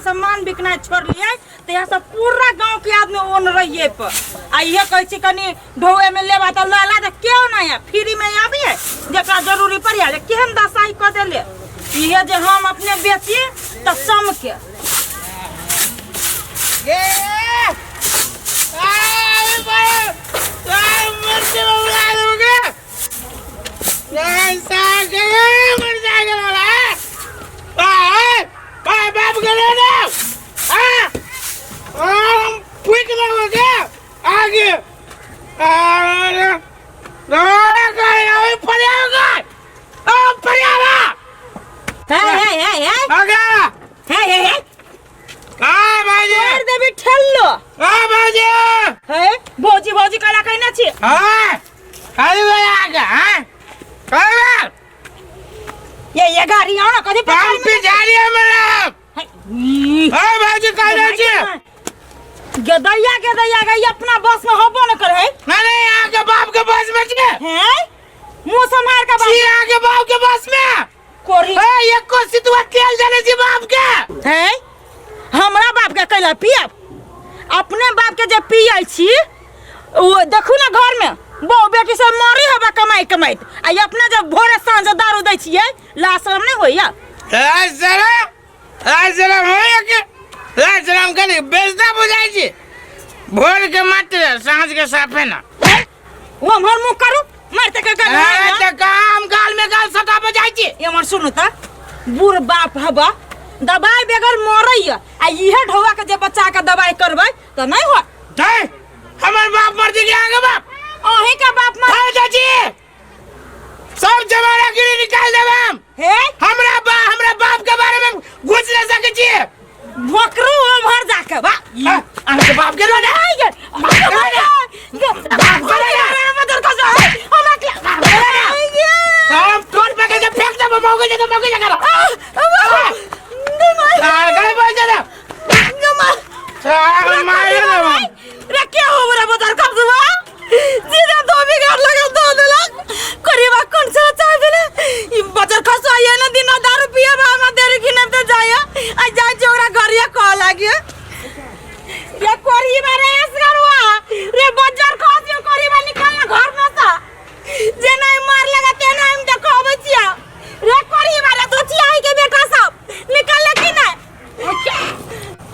सामान बिकनाइ छोड़लियै तऽ यहाँ सब पूरा गाँव के आदमी ओन रहिए पर आ इहे कहै छी कनि ढौए में लेबा तऽ लऽ ला तऽ केओ नहि है फ्री में आबिए जकरा जरूरी पड़िया जे केहन दशाई कऽ देले इहे जे हम अपने बेची तऽ चमके। आगे हे हे हे हे हे हे हे तोड़ देबी ठेल्लो। हे भौजी भौजी कला कहने छी। ये ये गाड़ी आओ ना कथी पकड़ में हे, ई, गेदैया गेदैया गई अपना बस में होबो न करे है। हैं मुंह संभार के बात कोरी है। हमरा बाप के कैला पियब? अपने बाप के जे पियै छी ओ देखू ना घर में बहु बेटी सब मरी हवा कमाई कमाइत आ ई अपने जब भोरे साँझ दारू दै छियै लाज शरम नहीं होइया? बेचता बुझाइ छी भोर के मात्र साँझ के साफे ना। ओ हमर मुँह करू मारते के गाल ए, तऽ काम गाल में गाल सटा बजाइ छी। एमर सुनू त बूढ़ बाप हवा दवाई बगैर मरैया आ इहे ढौआ के जे बच्चा के दवाई करबै तऽ नहीं हो। धै, हमर बाप मर गेल अहाँके बाप। अहीं के बाप मर खाइ चाची सब जमाना गिरी निकाल देब हम। हे हमरा बाप के बारे में घुस नहीं सकै छी। भोकरू उम्हर जाके बा। अहाँके बाप के ना। हम टोल पे के फेंक देब मौके जगह मौके जगह। आ गए बोल दे। मार देब हम। रे के हो रे बजार कब सीधा धोबी घाट लगा दो देलक करीबा कौन सा चाय भेले ई बजार खसो आइए ना दिन दारू पिए बा हमरा देरी की नहीं तो जाय आ जाय छी ओकरा घरिया कह लागिए रे कोरीबा रे असगरवा रे बजार खसियो कोरीबा निकल ना घर में से जे नहीं मार लगा ते नहीं हम देखो छिया रे कोरीबा रे दोचिया आई के बेटा सब निकल की नहीं।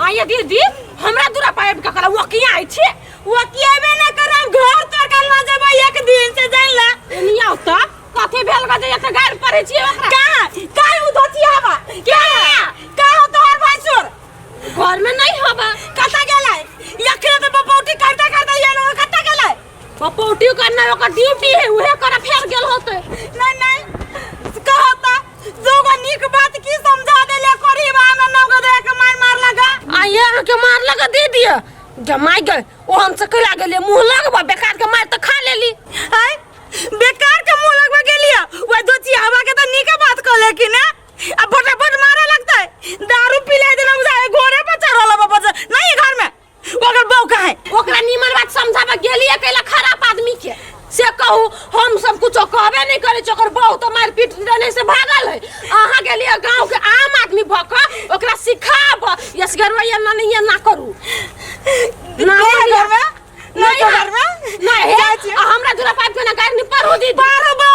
आइए दीदी हमरा दूरा पाइप के करा वकिया आई छी। वकियाबे ना करब घर तोड़ के ल जेबै एक दिन से जान ला। एनी आउ त कथी भेल ग जे एते गारि पड़ै छी ओकरा? कहाँ कहाँ उ धोती हवा के कहाँ हो तोहर भैंसुर? घर में नहीं हवा। कतऽ गेलै? यखने तऽ बपौटी करते करते ये लोग कतऽ गेलै? बपौटी करना ओकर ड्यूटी है उहे करा फेर गेल होते। नहीं नहीं कहो त जोगो नीक बात की समझा देले करीब आना नौ गो दे के मार मार लगा। आइए अहाँ के मार लगा दे दिए जमाई गए ओ हम से कैला गेलिए मुंह लगबा बेकार के मार त खा लेली। आय बेकार के मुंह लगबा गेलिए वह दोची हवा के त नीके बात कहले कि ना अब फटाफट मारे लगतै दारू पी ले देना बुझाए घोड़े पर चढ़ल बाबा नहीं घर में ओकर बहू कहाँ है? ओकरा नीमन बात समझाबे गेलिए कैला खराब आदमी के से कहू हम सब कुछो कहबे नहीं करे छी ओकर बहू तो मार पीट देने से भागल है। अहाँ गेलिए गांव के आम आदमी भ क ओकरा सिखाब यसगरवा ये ना नहीं ये ना करू ना नहीं नहीं घर में? नहीं नहीं घर में? नहीं हे, जाइ छियै। आ हमरा दूरा पाइप के ना गारि नहीं पढ़ू दीदी। पारबो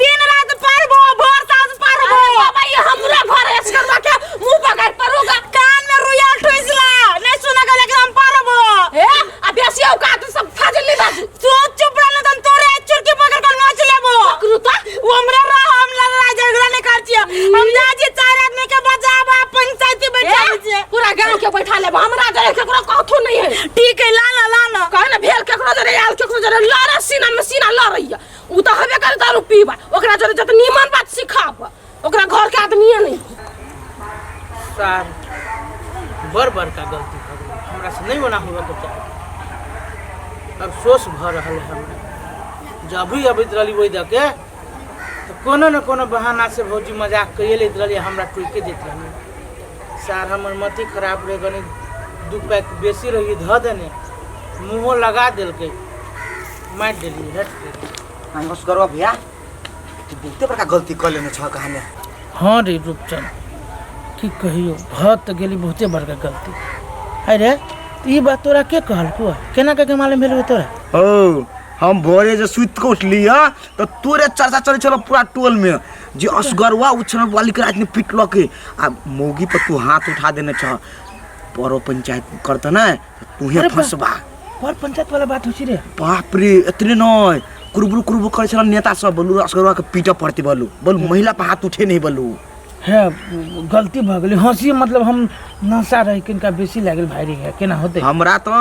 दिन रात पारबो भोर साँझ पारबो। अरे बाबा ये हमरा घर है यसगरवा के मुंह पकड़ पढ़ूगा। कान में रुइया ठुसला नहीं सुना गले कि हम पारबो। हे आ बेसी औकात सब फाजिल नहीं बाजू। तू चुप रह ना तन तोरे चुरकी पकड़ कर नाच लेबो। पकड़ू त वो हमरा रह हम लड़ाई झगड़ा नहीं कर छियै। हम जा छियै चार आदमी के बजाबा पंचायती बैठा ए, छियै। पूरा गांव के बैठा लेब हमरा जरे केकरो कहथो नहीं है। ठीक है लाना लाना। कहे ना भेल केकरो जरे आयल केकरो जरे लड़े सीना में सीना लड़ैया उ त हबे करे दारू पीबा ओकरा जरे जत नीमन बात सिखाब ओकरा घर के आदमी नहीं। सार बड़ बड़का गलती भऽ गेल हमरा से नहीं ओना होबे के चाही। अफसोस भऽ रहल है हमरा जब भी अबैत रहली ओहि दऽ के तऽ कोनो ने कोनो बहाना से भौजी मजाक कइए लैत रहली हमरा टोके दैत रहली। सार हमर मति खराब रहे कनी 2 पैक बेसी रही धऽ देने मुँहो लगा देलकै मारि देली हट गेली। नमस्कार भैया तू बहुते बड़का गलती कर लेने छह कहाने। हाँ रे रूपचंद की कहियो भऽ तऽ गेली बहुते बड़का गलती। अरे तऽ ई बात तोरा के कहलको? केना के मालूम भेल तोरा? हो, हम भोरे जे सुति कऽ उठली हँ तऽ तोरे चर्चा चलै छल पूरा टोल में जे असगरवा उछल वाली के राति में पिटलक आ मौगी पर तू हाथ उठा देने छह। परो पंचायत करत ना तुहे फंसबा। पर पंचायत वाला बात होइ रे। बाप रे, एतने नहीं कुरबुर कुरबुर करे छल नेता सब, बोलू असगरवा के पीटऽ पड़ते, बोलू बोलू महिला पर हाथ उठे नहीं बोलू। हे गलती भऽ गेलै, हंसी मतलब हम नशा रही किनका बेसी लागल भारी है केना होतै। हमरा तो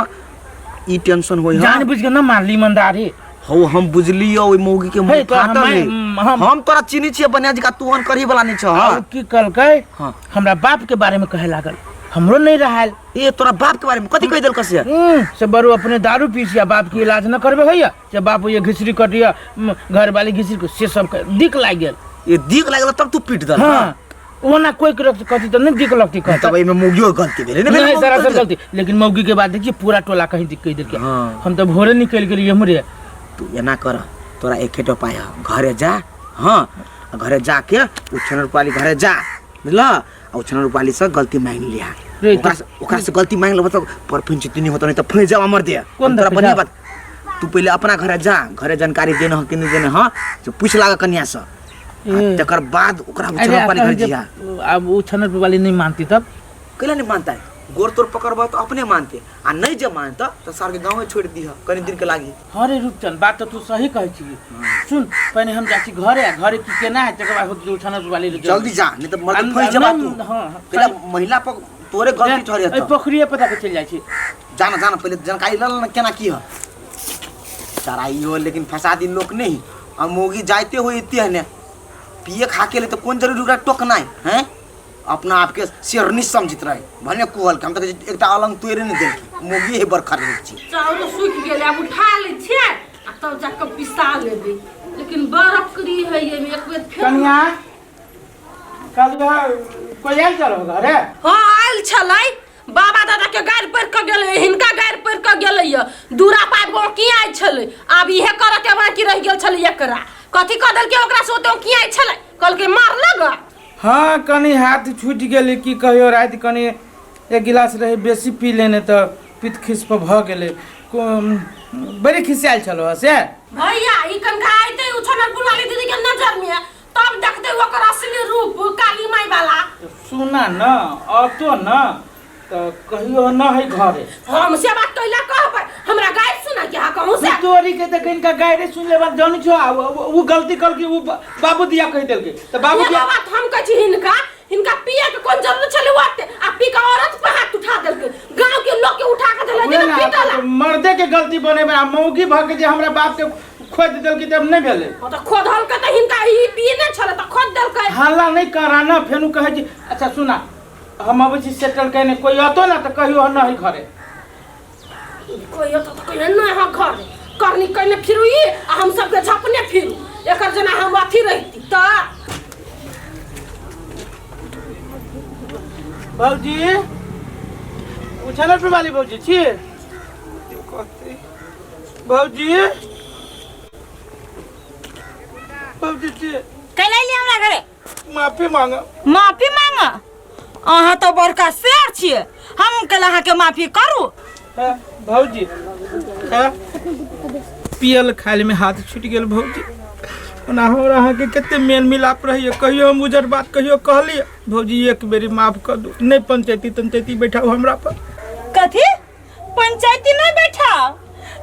ई टेंशन होय जान बुझ के न मारली ईमानदारी। हो, हम बुझलियो ओइ मौगी के मुंह हे, तो फाटल है। हम तोरा चिन्है छियै बढ़िया जकाँ, तू ओहन करही वाला नहीं छह। और की कहलकै? हाँ। हमरा बाप के बारे में कहे लागल, हमरो नहीं रहल। ए तोरा बाप के बारे में कथी कहि देलक से? से बरू अपने दारू पी छिया, बाप के इलाज न करबे होइया, से बाप ये घिसरी कटिया, घर वाली घिसरी को, से सब के दिक लागि गेल। ए दिक लागल तब तू पीट दल। हाँ, ओना कोई के रक्त कथी तऽ नहीं दिक लगती कहता। तब एहिमे मौगियो के गलती भेलै ने? नहीं, भेलै सरासर गलती, लेकिन मौगी के बाद देखिए पूरा टोला कहीं दिक कहि देलकै। हाँ। हम तऽ भोरे निकलि गेलियै हमरे। तू एना कर, तोरा एकेटा उपाय है, घरे जा। हाँ, आ घरे जाके उ छनर पाली घरे जा, बुझल? आ उ छनर पाली से गलती मांगि लिया। रे, ओकरा से गलती मांगि लेबो तऽ पर पंचायती नहीं होतो, नहीं तऽ फंसि जाब हमर दे। कोन तोरा दे बढ़िया जा? बात, तू पहिले अपना घरे जा, घरे जानकारी देने ह कि नहीं देने ह से पूछ लाग कन्या से, ए। तकर बाद ओकरा अरे, छनर पाली कहै घर जे जिया। आब उ छनर वाली नहीं मानती तब? कैला नहीं मानता है? गोर तोर पकड़बा तो अपने मानते, आ नहीं जे मानता तो सार के गाँव छोड़ दीह कनी दिन के लागी। हाँ रे रूपचंद, बात तो तू सही कहै छी। सुन, पहिने हम जाइ छी घरे, आ घरे की केना है तकर बाद होतै छनर वाली लग। जल्दी जा, नहीं तो मर्द फंस जबा तू। हाँ, हाँ, कैला महिला पर तोरे गलती ठहरे। एहि पोखरिए पर दऽ के चलि जाइ छी। जाना जाना, पहले जानकारी ल ना केना की है चराई हो, लेकिन फंसा दी लोग नहीं। आ मोगी जाते हो इतने है ने पिए खा के ले तो कौन जरूरी ओकरा टोकनाइ हैं? अपना आपके शेरनी समझित रहे भने कुहल के हम तऽ कहै छी, एकटा अलंग तोड़ि नहि देलकै मोगी हे बरखर रहै छी। चाउरो सूखि गेलै, आब उठा लै छियै आ तब जाकऽ पिसा लेबै, लेकिन बड़ अकरी है एहिमे, एक बेर फेर। कनिया, कहलियै कोई आयल चल घरे? हाँ, आयल छलै। बाबा दादा के गारि पढ़ि कऽ गेलै, हिनका गारि पढ़ि कऽ गेलै। यऽ दूरा पाबि कऽ की आयल छलै, आब इहे करऽ के बाकी रहि गेल छलै। एकरा कथी कऽ देलकै ओकरा से ओते की आयल छलै, कहलकै मार लग। हाँ, कनी हाथ छूटि गेलै, की कहियो, राति कनी एक गिलास रहे बेसी पी लेने तऽ पित्त खिस पर भऽ गेलै। बड़ी खिसियाल छलो से। भैया, ई कनका आइते उ छनर पुलाली दीदी के नजर में तब देखते ओकर असली रूप काली माई वाला। सुना न, अतो न तऽ कहियो न है घरे। हम से बात कैला कहबै, हमरा गारि सुना के हा कहूं से। तोरी के तऽ कनिका गारि सुन लेबा जानै छो, उ गलती कलकी, उ बाबू दिया कहि देलकै तऽ बाबू एगो दिया। बात हम कहै छी, हिनका हिनका पिए के कोन जरूरत छलै ओते, आ पी के औरत पे हाथ उठा देलकै, गांव के लोग के उठा के देलकै उहे ने ना, पीटला। मर्दे के गलती बनेबै आ मौगी भऽ के जे हमरा बाप के खोदि देलकै तब नहि भेलै। हाँ, तऽ खोदलकै तऽ हिनका ई पिए छलै तऽ खोद देलकै। हल्ला नहि करा न, फेनु कहै छी। अच्छा सुना, हम अबै छी सेटल कयने, कोई अतो ना तऽ कहियो नहि घरे। कोई अतो तऽ कहियो नहि अहाँ घरे, करनी कयने फिरू ई आ हम सबके झपने फिरू, एकर जेना हम अथी रहिती तऽ। भौजी, उछानर वाली भौजी छी? भौजी, भौजी छी? कैला अयली हमरा घरे? माफी मांग। माफी मांग? अहाँ तऽ बड़का शेर छियै, हम कैला अहाँके माफी करू? है, भौजी है, पियल खायल में हाथ छूट गेल भौजी। ओना हमरा अहाँके कते मेल मिलाप रहैए, कहियो हम उजर बात कहियो कहलियै? भौजी, एक बेरी माफ कर दू, नहि पंचायती तंचायती बैठाउ हमरा पर। कथी पंचायती नहीं बैठाओ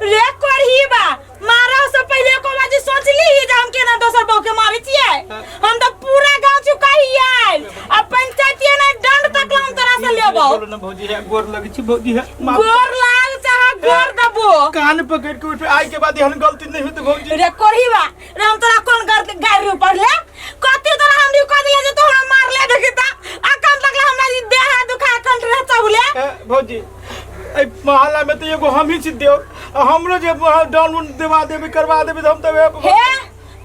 रे करही बा? मारा से पहले एको बाजी सोच ली जे हम केना दोसर बहू के मारै छियै। हम तो पूरा गांव चुकाई आयल आ पंचायती ने दंड तक हम तोरा से लेबो। बोलो ना भौजी, है गोर लगै छी भौजी, है माफ। गोर लाल चाहे गोर दबो, कान पकड़ के उठ, आइ के बाद एहन गलती नहीं होते भौजी। रे करही बा रे, हम तोरा कोन गाड़ी ऊपर ले कथी तोरा हम कह दिया जे तोरा मार ले? देखी त अकन तक हमरा ई देह दुखा कंठ रह चबले। ए, भौजी, एहि मोहल्ला में तो एगो हम ही छी देव, आ हमरो जे डाउन उन देवा देबे करवा देबे तऽ हम तऽ हे,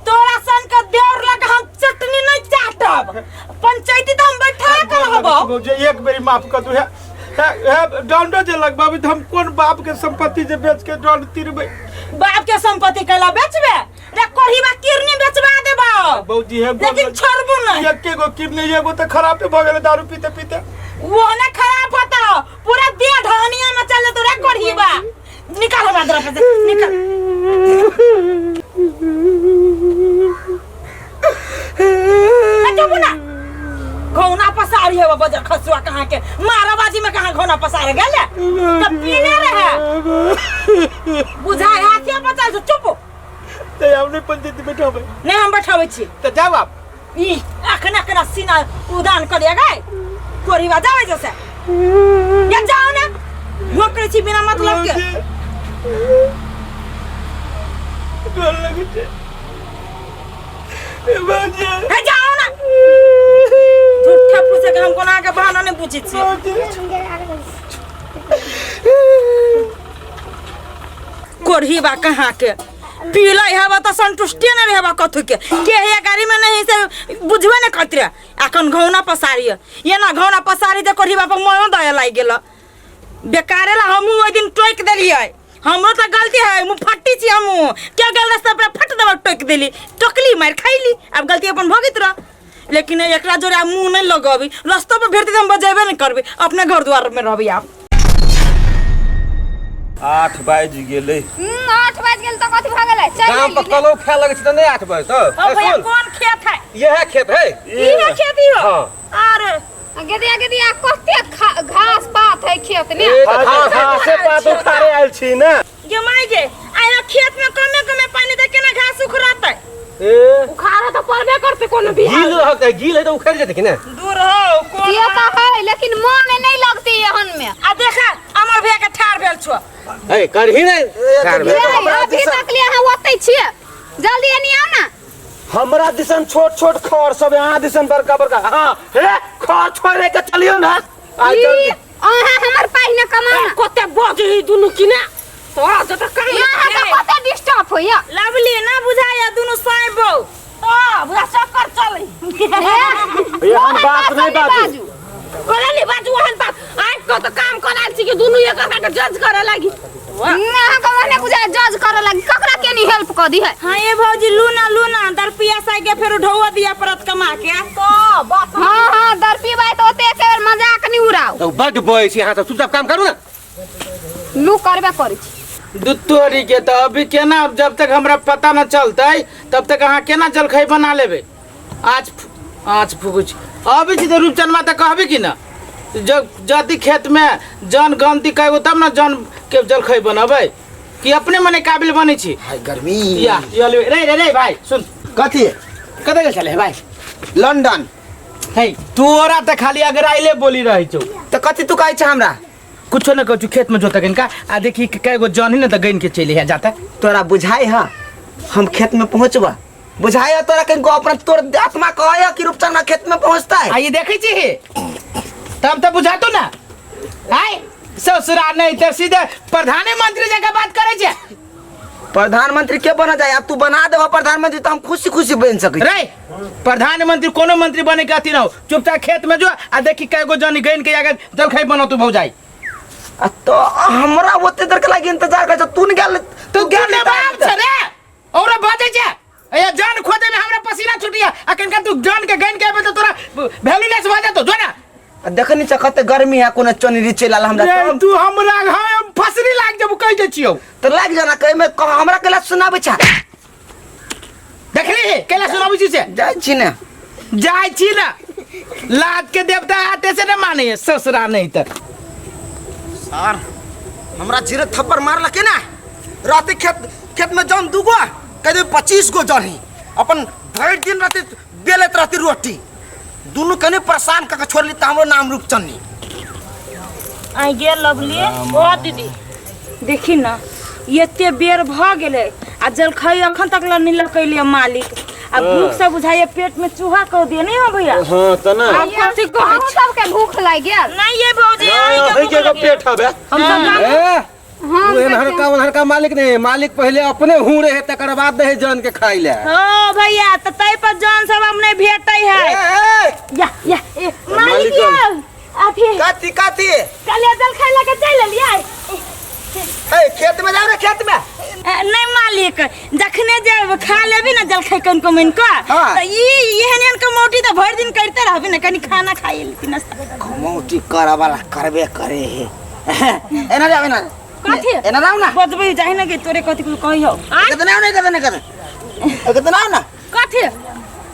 तोरा सन के देवर लग हम चटनी नहीं चाटब, पंचायती तो हम बैठा के रहबो। भौजी, एक बेरी माफ कर दू। हे हे हे, डंडो जे लगबाबी तऽ हम कोन बाप के संपत्ति जे बेच के दंड तिरबै? बाप के संपत्ति कैला बेचबे रे कोढ़ीबा? किरनी बेचबा देबो। भौजी हे लेकिन छोड़बू नहीं। एके गो किडनी एगो तऽ खराबे भऽ गेलै दारू पीते पीते। वो ना खराब होता हो पूरा देह ढहनिया में चले तो रे कोढ़ीबा। निकाल हमरा तरफ से निकाल। चुप ना घौना पसारी है बजर खसुआ कहाँ के माराबाजी में कहाँ घौना पसारे गेले तब पीने रहे बुझाए हाथे बचा छौ, चुप। तऽ हम नहि पंचायती बैठाबै। नहीं हम बैठाबै छी। तऽ जाउ आब। ई अखन अखन सीना उदान करिया गए कोरीबा जावे जैसे या जाओ ना नौकरी छी बिना मतलब के। गोर लगै छै। ए भौजी। हे जाओ ना झूठा पूछे के हम कोना के बहाना नहीं पूछै छी। कोढ़ीबा कहाँ के पीलै हेबा तऽ संतुष्टि नहीं रहबा कथू के के हे गाड़ी में नहीं से बुझबे नहीं करत रहे। अखन घौना पसारी ये ना घौना पसारी जे कोढ़ीबा पर मयो दया लागि गेल बेकारे ला हमहूँ ओहि दिन टोकि देलियै। हमरो तऽ गलती है मुँह फट्टी छी हमहूँ के गेल रास्ता पर फट देबा टोकि देली टोकली मारि खैली आब गलती अपन भोगैत रह। लेकिन एकरा जोड़े आब मुँह नहीं लगबी रस्तो पर भेटतै तऽ हम बजेबे नहीं करबै अपने घर द्वार में रहबै आब। 8 बाजि गेलै। 8 बाजि गेल तऽ कथी भऽ गेलै? चलि गाम पर एली ने। कलौ खाए लगै छै तऽ नहि 8 बजे तऽ? ओ भैया सुन। कोन खेत है? इएह खेत है। इएह खेत ही हो? हाँ। अरे। गेदिया गेदिया कते घास पात है खेत में। ए, तऽ घास घासे पात उखाड़े आयल छी ने। गे माय गे आया खेत में कमे कमे पानी दे केना घास उखड़तै? ए। उखाड़े तऽ पड़बे करतै कोनो बिहार। गील रहतै, गील है तऽ उखड़ि जेतै कि ने? दूर हो, कोन ये तऽ है, लेकिन मन नहीं लगती एहन में। आ देखा अमर भैया के ठाड़ भेल छो। ए, करही ने। ठाड़ भेल। ए, अभी तक ले अहाँ ओतै छियै। जल्दी एनी आउ ना। हमरा दिसन छोट छोट खर सब, अहाँ दिसन बड़का बड़का। हाँ, हे, खर छोड़े के चलियो ना। आ ई, जल्दी। अहाँ हमर पाइ न कमाउ ना। कते बजही दुनू कि ने? तोरा जतऽ काम यहाँ तऽ कते डिस्टर्ब होइया। लवली ना बुझाया दुनू साइब बौ। ओ, बुझा चक्कर चलै। हे, एहन बात नहि बाजू। कोना नहि बाजू ओहन बात? आइ कत काम करायल छी कि दुनू एक एकरा के जज करे लागी। अहाँ के ओहने बुझाय जज करे लागी, ककरा केनी हेल्प कऽ दी है। हाँ ये भौजी लूना लूना दरपिया साइ के फेर ढौआ दिया परत कमा के। तो बात हाँ हाँ दरपीबाई तऽ ओते एक बेर मजाक नहि उड़ाउ। तऽ बड बजै छी अहाँ सब, चुपचाप काम करू ना। लू करबे करै छी। दू तोरी के तऽ अभी केना जब तक हमरा पता न चलतै तब तक अहाँ केना जलखै बना लेबै? आँच आँच फूकै छी। अबै छी तऽ रूपचनमा तऽ कहबै कि न? जब जति खेत में जन गनती कएगो तब न जन के जलखै बनबै कि अपने मने काबिल बनै छी। हाय गर्मी। या, या ले, रे, रे, रे, भाई, सुन। कथी? कतऽ गेल छलै भाई? लंदन। हे, तोरा तऽ खाली अगराइले बोली रहै छौ। तऽ कथी तू कहै छ हमरा? कुछो न कहै छु, खेत में जोतक इनका आ देखी कएगो जन ही न तऽ गइन के चलि है जाता। तोरा बुझाइ ह हम खेत में पहुँचबा? बुझाइ ह तोरा कहीं अपना तोर आत्मा कहै ह कि रूपचंद खेत में पहुँचता है? आ ये देखै छी हे? तब तऽ बुझातो ना। आय ससुरा नहीं तऽ सीधे प्रधानमंत्री जकाँ बात करै छै। प्रधानमंत्री के बना जाए? अब तू बना देबह प्रधानमंत्री तो हम खुशी खुशी बन सकै छी। रे प्रधानमंत्री कोनो मंत्री बने के अथी न हो, चुपचाप खेत में जो आ देखी कएगो जन गइन के आगे जलखै बनाउ तू भौजाई। आ तो हमरा ओते देर के लागी इंतजार कर, तू न गेल, तू गेल गेल बाप छै रे, औरो बजै छै। ए जान खोदे में हमरा पसीना छुटिया, आ कनका तू जान के गइन के आबे तो तोरा वैल्यूलेस भ जेतो, जो ना। आ देखनी छ कते गर्मी है, कोनो चोनरी चलि आयल हमरा रे, तो। तू हमरा हम फसरी लाग जेबू कहि दै छियौ। तो लाग जाना, कहि में हमरा केला सुनाबै छ? देखली हे, केला सुनाबै छी से? जाइ छी ने। जाइ छी ना। लाज के देवता आते से न माने है, ससुरा नहीं त। सर, हमरा जीरे थप्पड़ मारलके ना। राति खेत में जन दूगो, कह दे 25 गो जन ही। अपन भरि दिन राति बेलैत रहती रोटी। दुनू कने परेशान कऽ के छोड़ली तऽ हमरो नाम रूपचन्नी। आई गेल लवली। ओ दीदी। देखी ना, एते बेर भऽ गेलै आ जलखै अखन तक ल नहि लकैलियै मालिक। आ भूख से बुझाइए पेट में चूहा कह दिए नहीं हो भैया? हाँ, त ना। आब कथी कहै अहूँ छी? सबके भूख लागि गेल। नहीं ये भौजी, नहीं, अहीं के अहीं के भूख एगो लागि गेल। पेट हवे। हम सब गाम ए, हाँ, उ एनहरका ओनहरका मालिक नहीं, मालिक पहले अपने हूँ रहे तकर बाद दहे जन के खाइ ले। हाँ भैया, त तै पर जन सब हम नहीं भेटै है। ए, ए, या, या, ए, मालिक मालिक यौ, अथी। कथी, कथी? कलिया जल खाइ लके चलि एलियै। ए, खेत में जाओ रे, खेत में। ए, नहीं मालिक। मालिक जखने जे खा लेबी ना जलखै कन को मन को हाँ। त ई एहन एहन कमौटी त भरि दिन करते रहबी ना कनी खाना खाई लेती नाश्ता कमौटी करे वाला करबे करे हे एना जावे ना कथी? एना राव ना बतबै जाहि ना के तोरे कथी कुछ कही हो कतना नहीं कतना कतना कतना ना कथी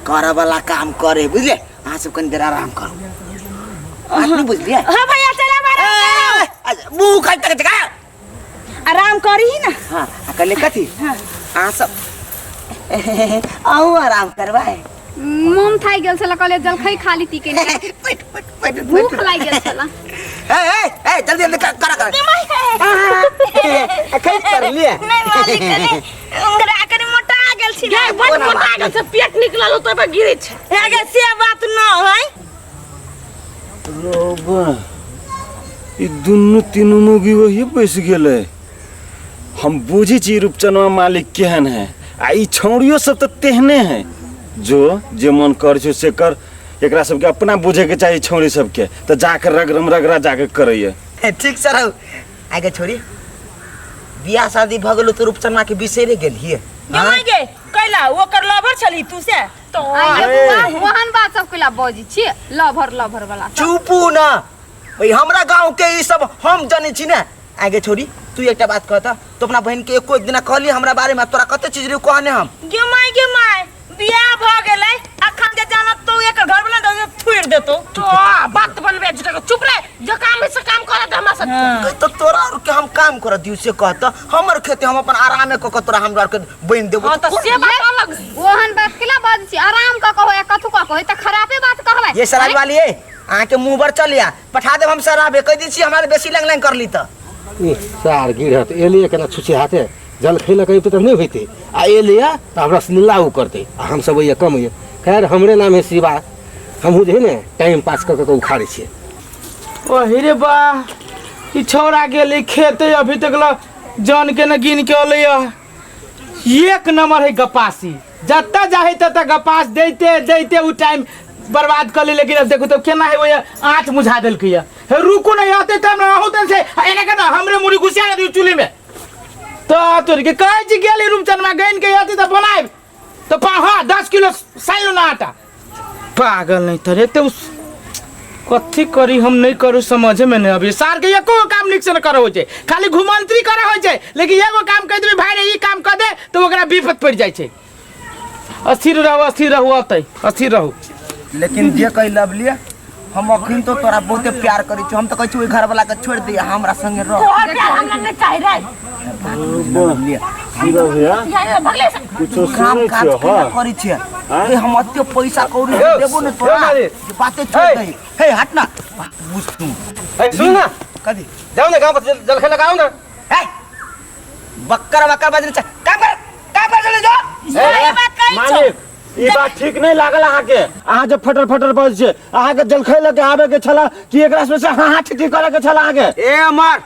करे वाला काम करे बुझले अहाँ सब कनी देर आराम करू बात नहीं बुझलिए हां भैया चला बारा मुँह खाइ तक जगा आराम करी ही ना हाँ आ कहले कथी अहाँ सब अहूँ आराम करबै मोम थाइ गेल छला कहले जलखै खा लीती के बैठ बैठ बैठ भूख लागि गेल छला ए ए ए जल्दी जल्दी कर कर खै कर लिए नहीं मालिक कनी उंगरा कनी मोटा गेल छी गे बड मोटा गेल छै पेट निकलल होतै पर गिरै छै आगे से बात न है रोबा ई दुनू तीनू मोगी वही बैस गेलै हम बुझै छी रूपचनवा मालिक केहन है आ ई छौड़ियो सब तऽ तेहने है जो जे मन कर छौ से कर एकरा सबके अपना बुझे के चाही छौड़ी सबके तऽ जाके रगरम रगड़ा जाके करैया ठीक सर आगे छोड़ी बियाह शादी भऽ गेलो तऽ रूपचनमा के बिसरे गेलियै गे गे कैला ओकर लवर छली तू से तो ओहन बात सब कैला बजै छी लभर लभर वाला चुपू ना ओइ हमरा गांव के ई सब हम जानै छी ने आगे छोड़ी तू एकटा बात कहता तो अपना बहन के एको दिना कहली हमरा बारे में तोरा कते चीज रे कहने हम गे माय गे माय बियाह भ गेलै अखन जे जानत तो एकर घर वाला तो थुइर देतो तो बात बनबे झूठा चुप रह जो काम है से काम कर दे हमरा सब तो तोरा और के हम काम कर दियो से कहता हमर खेते हम अपन आरामे क के तोरा हमरा के बन देबो हां तो से बात अलग ओहन बात केला बाजै छी आराम क कहो या कथु क कहो त खराबे बात कहबै ये शराब वाली है अहाँ के मुंह पर चल या पठा देब हम शराब कह दी छी हमरा बेसी लंग लंग कर ली त ई सार गिरहत एलियै केना छुछे हाथे जलखै लऽ के अबितै तऽ नहि होइतै आ एलियै तऽ हमरा से लीला ओ करतै आ हमसब ओहिए कम होइए खैर हमरे नाम है शिवा हमहूँ जे है ने टाइम पास कऽ कऽ उखाड़ै छियै ओही रे बा ई छौड़ा गेलै खेते अभी तक ल जन के न गिन के अलै एक नंबर है गपासी जतऽ जाहे ततऽ गपास दैते दैते उ टाइम बर्बाद कर ले लेकिन अब देखू तो केना है वो आँच मुझा देलकै हे रुकू नहीं आते तब ना अहूँ से एना केना हमरे मुड़ी घुसिया दियौ चूल्ही में तो तोर के कहै छी गेली रूपचनमा गैन के अथी तऽ बनायब तऽ पा हाँ 10 किलो सानि लो ना आटा पागल नहीं तर एते उस कथी करी हम नहीं करू समझे में नहीं अभी सार के एको काम नीक से न करे होइ छै खाली घुमंत्री करे होइ छै लेकिन एगो काम कहि देबै भाई रे ई काम कऽ दे तऽ ओकरा विपत पड़ि जाइ छै अस्थिर रहू अस्थिर रहू अतै अस्थिर रहू लेकिन जे कही लवली हम अखन तो तोरा बहुते प्यार करै छी हम तऽ कहै छी ओहि घरवाला के छोड़ि दे हमरा संगे रह तोहर प्यार हमरा नहीं चाही रे लवली शिवा भैया या भगले से कुछो काम सुनै काज छियो केना हाँ करै छियै ए हम एते पैसा कौड़ी देबो ने तोरा मालिक। जे बाते छोड़ दे हे हट ना बात बुझ तू ए, सुन ना कथी जाओ ना गाँव पर जलखै लगाओ ना हे बक्कर बक्कर बजने छै काम कर काम कर चले जो सही बात कहै छौ मालिक ई बात ठीक नहीं लागल अहाँके अहाँ जे फटर फटर बजै छियै अहाँके जलखै लऽ के आबे के छला कि एकरा से हाँ हाँ ठीक करे के छला अहाँके ए अमर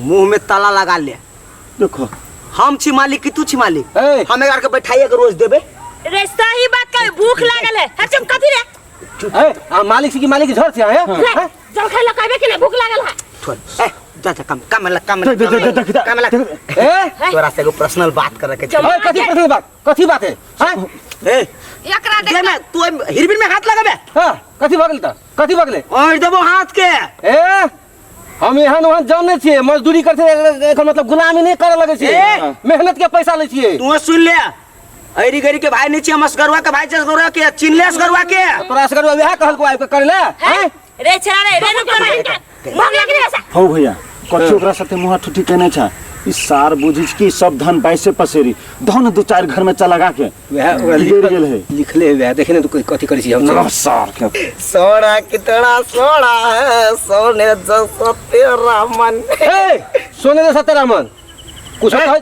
मुंह में ताला लगा ले देखो हम छी मालिक कि तू छी मालिक ए। हम एकरा के बैठाइए के रोज देबे रे सही बात कहे भूख लागल है हट चुप कथी रे ए, आ मालिक से कि मालिक झड़ से आया रे जलखै लऽ कि नहीं भूख लागल है छोड़ ए जा जा काम काम लग काम देख, देख, देख, देख, काम लग ए तोरा से एगो पर्सनल बात करे के छै ए, कथी कथी बात कथी बात है हैं? ए एकरा दे देख ना तू एहिमे हिरबिन में हाथ लगाबे हाँ कथी भऽ गेल तऽ कथी भऽ गेलै और देबो हाथ के ए हम एहन ओहन जानै छियै मजदूरी करते एकर मतलब गुलामी नहि करऽ लगै छियै ए! मेहनत के पैसा लै छियै तू सुन ले ऐरी गरी के भाई नहीं छी हम असगरुआ के भाई छी असगरुआ के चिन्ह ले असगरुआ के तोरा असगर वएह कहलको आबि कऽ करै लए हैं? रे छेड़ा रे रे नुक रे भूख लागि रे हौ भैया कथी ओकरा साथे मुँह ठुठी केने छ ई सार बुझी छी कि सब धन बाइसे पसेरी धन दू चार घर में चलगा के वएह ओकरा बिगड़ि गेल है लिखले वएह देखे ने तू कथी करै छी हम ना सार के सोना कितना सोना है सोने जैसा तेरा मन ए सोने जैसा तेरा मन कुछ कह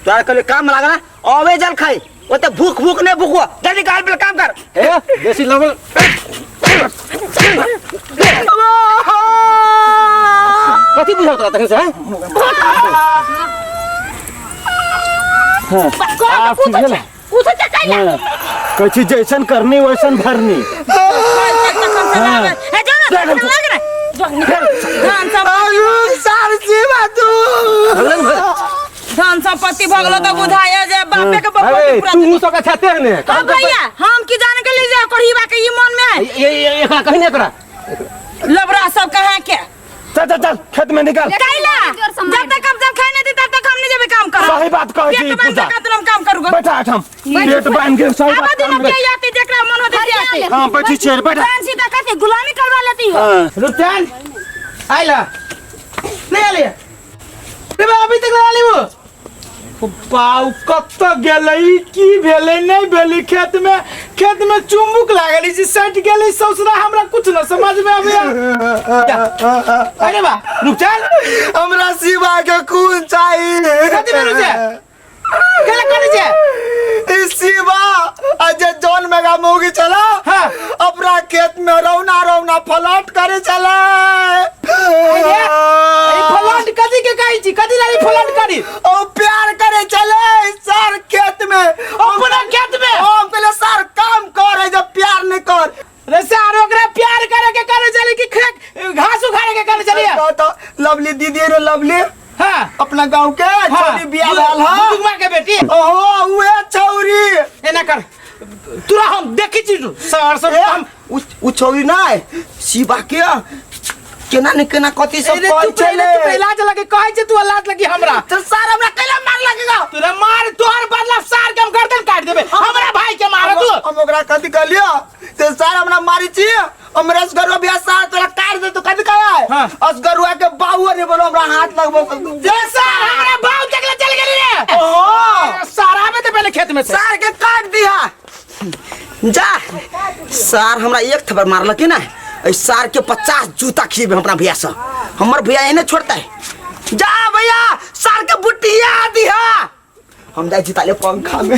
तोरा कहले काम लागला अबे जल खाई ओते भूख भूख नहीं भूखो जल्दी काल पे काम कर ए बेसी लगल कथी बुझाउ तोरा तखन से हैं? आब ठीक भेल कुछ छै कैला कहै छी जैसन करनी वैसन भरनी हे जो ना लग रे धान सब सार जीवा तू भगले ने भगले। धन संपत्ति भऽ गेलो तऽ बुझाया जे बापे के अरे बपौती पूरा तू सब अच्छा ते ने अब भैया हम की जाने के लिए जे कोढ़ीबा के ई मन में है ये ये एकरा कहीं नहीं एकरा लबरा सब कहाँ के चल चल चल खेत में निकल कैला जोर से मार। जब तक हम जब खाए नहीं दी तब तक हम नहीं जेबे काम करब सही बात कहै छी पेट बांध पूजा। के कतनो हम काम करूँगा बैठा एठाम पेट बांध के सही आब बात दिन काम के आती जेकरा मन होते से आती हाँ बैठी छियै बैठा जान सीधा कथी गुलामी करवा लेती हो हाँ। रुपचंद आइला नहीं आले रे बा अभी तक नहीं आली वो पाउ कत गेलै की भेलै नहीं भेलै खेत में, खेत में चुम्बुक लागल ई सट गेलै ससुरा हमरा कुछ न समझ में आवे। अरे बा रुपचंद हमरा शिवा के खून चाही। कथी भेल छै? केला करै छै? ई शिवा आ जे जौन मेगा मौगी चला हाँ। अपना खेत में रौना रौना फलट करे चला। ई फलांट कथी के कहै छी? कथी लागी फलांट करी? ओ प्यार करे चले सर खेत में, अपना खेत में? हम पहले सर काम करे जब प्यार नहीं कर। रे सर ओकरा प्यार करे के करे चली कि खेत घास उखाड़े के करे चली? तो लवली दीदी रे लवली हाँ अपना गांव के छोरी बियाह भेल ह दुगमा के बेटी। ओहो उहे छौरी। एना कर तोरा हम देखी छी सर सब हम उ छौरी नै शिवा के केना ने केना कथी सब अरे कहै तू पहिले छलै। तू पहिले लाज लगे कहै छै तू लाज लगी हमरा। तो सर हमरा कैला मार लगेगा? तोरा मार तोहर बदला सार के हम गर्दन काट देबे। हमरा भाई के मार तू। हम ओकरा कथी कहलियो ते सर हमरा मारी छी हमरा असगरुआ बियाह सार तोरा काट दे तो कथी कहै? हाँ। असगरुआ के बाबू ने बोलो हमरा हाथ लगबो। जे सर हमरा बाबू देखले चल गेली रे। ओहो सर आबे ते पहले खेत में से। सार के काट दिया जा। सार हमरा एक थप्पड़ मारलक ना एहि सार के 50 जूता खिएबे हम अपना भैया से। हमर भैया एने छोड़ता है। जा भैया सार के बुटिया दिहा। हम जाइ छी ताले पंखा में।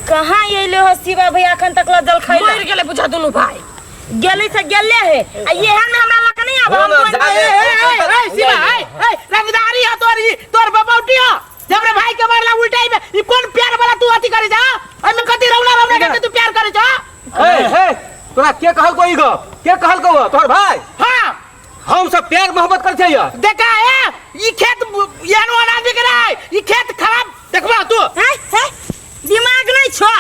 कहाँ अइले हो शिवा भैया अखन तक ला जल खाइला? मरि गेलै बुझा दुनू भाई। गेलै से गेले है आ एहन में हमरा लग नहीं आब हम ना, कोन- ए, ए, ए, ए, शिवा, ए, ए, रंगदारी हो तोरी, तोर बबौटी हो। जब रे भाई के मारला उल्टाई में ई कोन प्यार वाला तू अथी करे जा? एमे कथी रौना रौना के तू प्यार करे जा? ए हे तोरा के कहल को ई गप? के कहल को तोहर भाई? हाँ हम सब प्यार मोहब्बत कर छै। देखा ए ई खेत एहन अनाज बिक रहा है, ई खेत खराब देखबा तू। हैं हैं दिमाग नहीं छो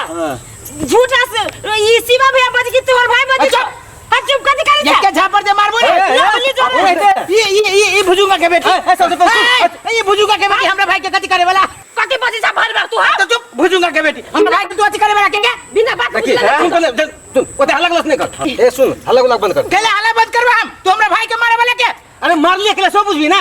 झूठा से ई शिवा भैया बज की तोहर भाई बज। अच्छा। हां चुप कथी करे ये के झापर दे मारबो रे। ए, ए, लवली जो ए, ए, ई ई ई ई भुजुंगा के बेटी। ए, ए, सबसे पहले ए, ई भुजुंगा के बेटी हमरा भाई के कथी करे वाला? कथी बजै छै भरि भरि तू? हां तो चुप भुजुंगा के बेटी हमरा भाई के तू अथी करे वाला के के? बिना बात देखी बुझले सुन पहले सुन ओते हल्ला गुल्ला नहीं कर। ए सुन हल्ला गुल्ला बंद कर। केला हल्ला बंद करबा हम तू हमरा भाई के मारे वाला के? अरे मारलिए के सब बुझबी ना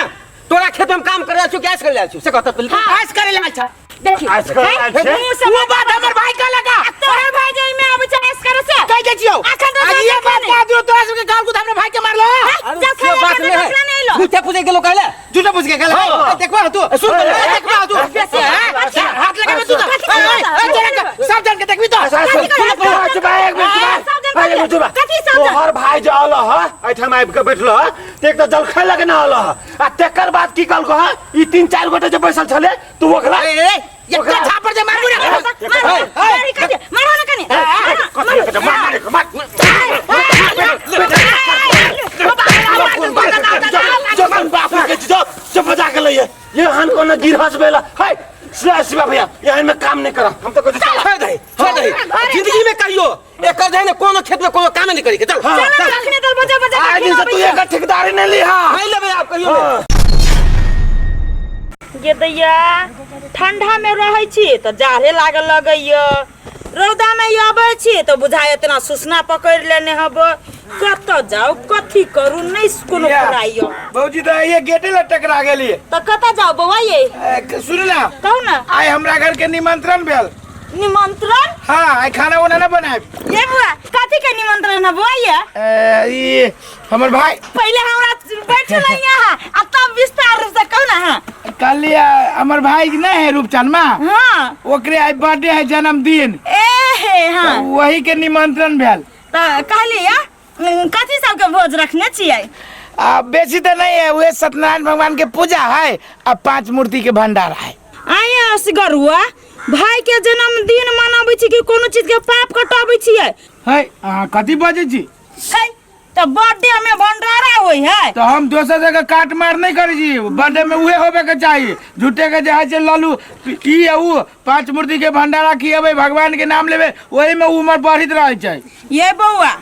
तोरा खेत में काम करे आछू कैश करे आछू से कहत पहले। आज करे ला अच्छा। देखी आज करे आयल छै। मुंह से वो बात हमर भाई का लगा। तोहर भाई जे में आबै छै ऐस करे से। कह दे छियो। अखन तो आज ये जाके बात नहीं। कह दियो तोरा सबके गाल को हमरा भाई के मारलो। अरे जल से खाया बात करने नहीं है। कपड़ा नहीं लो। झूठे पूछे गेलो कहले। झूठे पूछ के कहले। हाँ। ए, देखबा तू। सुन पहले। ए, देखबा तू। बेसी। ए, अच्छा। हाथ लगाबे तू तो। कथी ए, ए, करता? ए, तोरा के सब जन के देखबी तो। अच्छा, सुन, सुन, सुन, चुप रह, एक मिनट, चुप रह। सब जन एक मिनट, चुप रह। कथी सब जन? तोहर भाई जे आल ह एहिठाम आबि के बैठल ह त एक तऽ जलखै लगे ना आल ह आ तेकर बाद की कहलको ह ई 3-4 गोटे जे बैसल छले तू ओकरा ए, ए, ए, एकटा झापर जे मारबू रे। मारो मारो कथी मारो ना कनी। कथी मार मार मार जो बाप के जो जो बजा के लइए ये हन कोनो गिरहस बेला है शिवा भैया यहाँ में काम नहीं करा हम तो कुछ छोड़ दे छोड़ दे जिंदगी में कहियो एकर जे ने कोनो खेत में कोनो काम नहीं करी के चल। हाँ। चल अखने दल बजा बजा के आज दिन से तू खिलाबै एक ठेकेदारी नहीं ली हां नहीं लेबे आप कहियो नहीं। छै। गे दैया ठंडा में रहै छी तऽ जाड़े लागल लगैया, रौदा में अबै छी तऽ बुझाय इतना सुसना पकड़ि लेने हब। कतऽ जाउ कथी करू नहीं कोनो पढ़ाइयो। भौजी तऽ ये गेटे लग टकरा गेलिए। तऽ कतऽ जाउ बौआ ये? सुन ना कहू ना। आइ हमरा घर के निमंत्रण भेल। निमंत्रण? हाँ आइ खाना उना ना बनाएब। ये बुआ कथी के निमंत्रण है बुआ ये? ई हमर भाई। पहले हमरा बैठल है यहाँ आ तब विस्तार रूप से कहू ना। हाँ कहलिए हमर भाई नहीं है रूपचंद माँ। हाँ ओकरे आइ बर्थडे है जन्मदिन। ए हे हाँ वही के निमंत्रण भेल। तऽ कहलिए कथी सबके भोज रखने छियै? आ बेसी तऽ नहीं है, वह सत्यनारायण भगवान के पूजा है आ 5 मूर्ति के भंडारा है। आया असगरुआ भाई के जन्मदिन मनाबै छी कि कोनो चीज के पाप कटाबै छियै? है अहाँ कथी बजै छी? है तऽ बर्थडे में भंडारा होइ है। तो हम दोसर जगह काट मार नहीं करै छी, बर्थडे में उहे होबे के चाही। झूठे के जे है से ललू ई आ ऊ पांच मूर्ति के भंडारा खिएबै, भगवान के नाम लेबै, ओही में उमर बढ़ित रहै छै। ये बौआ,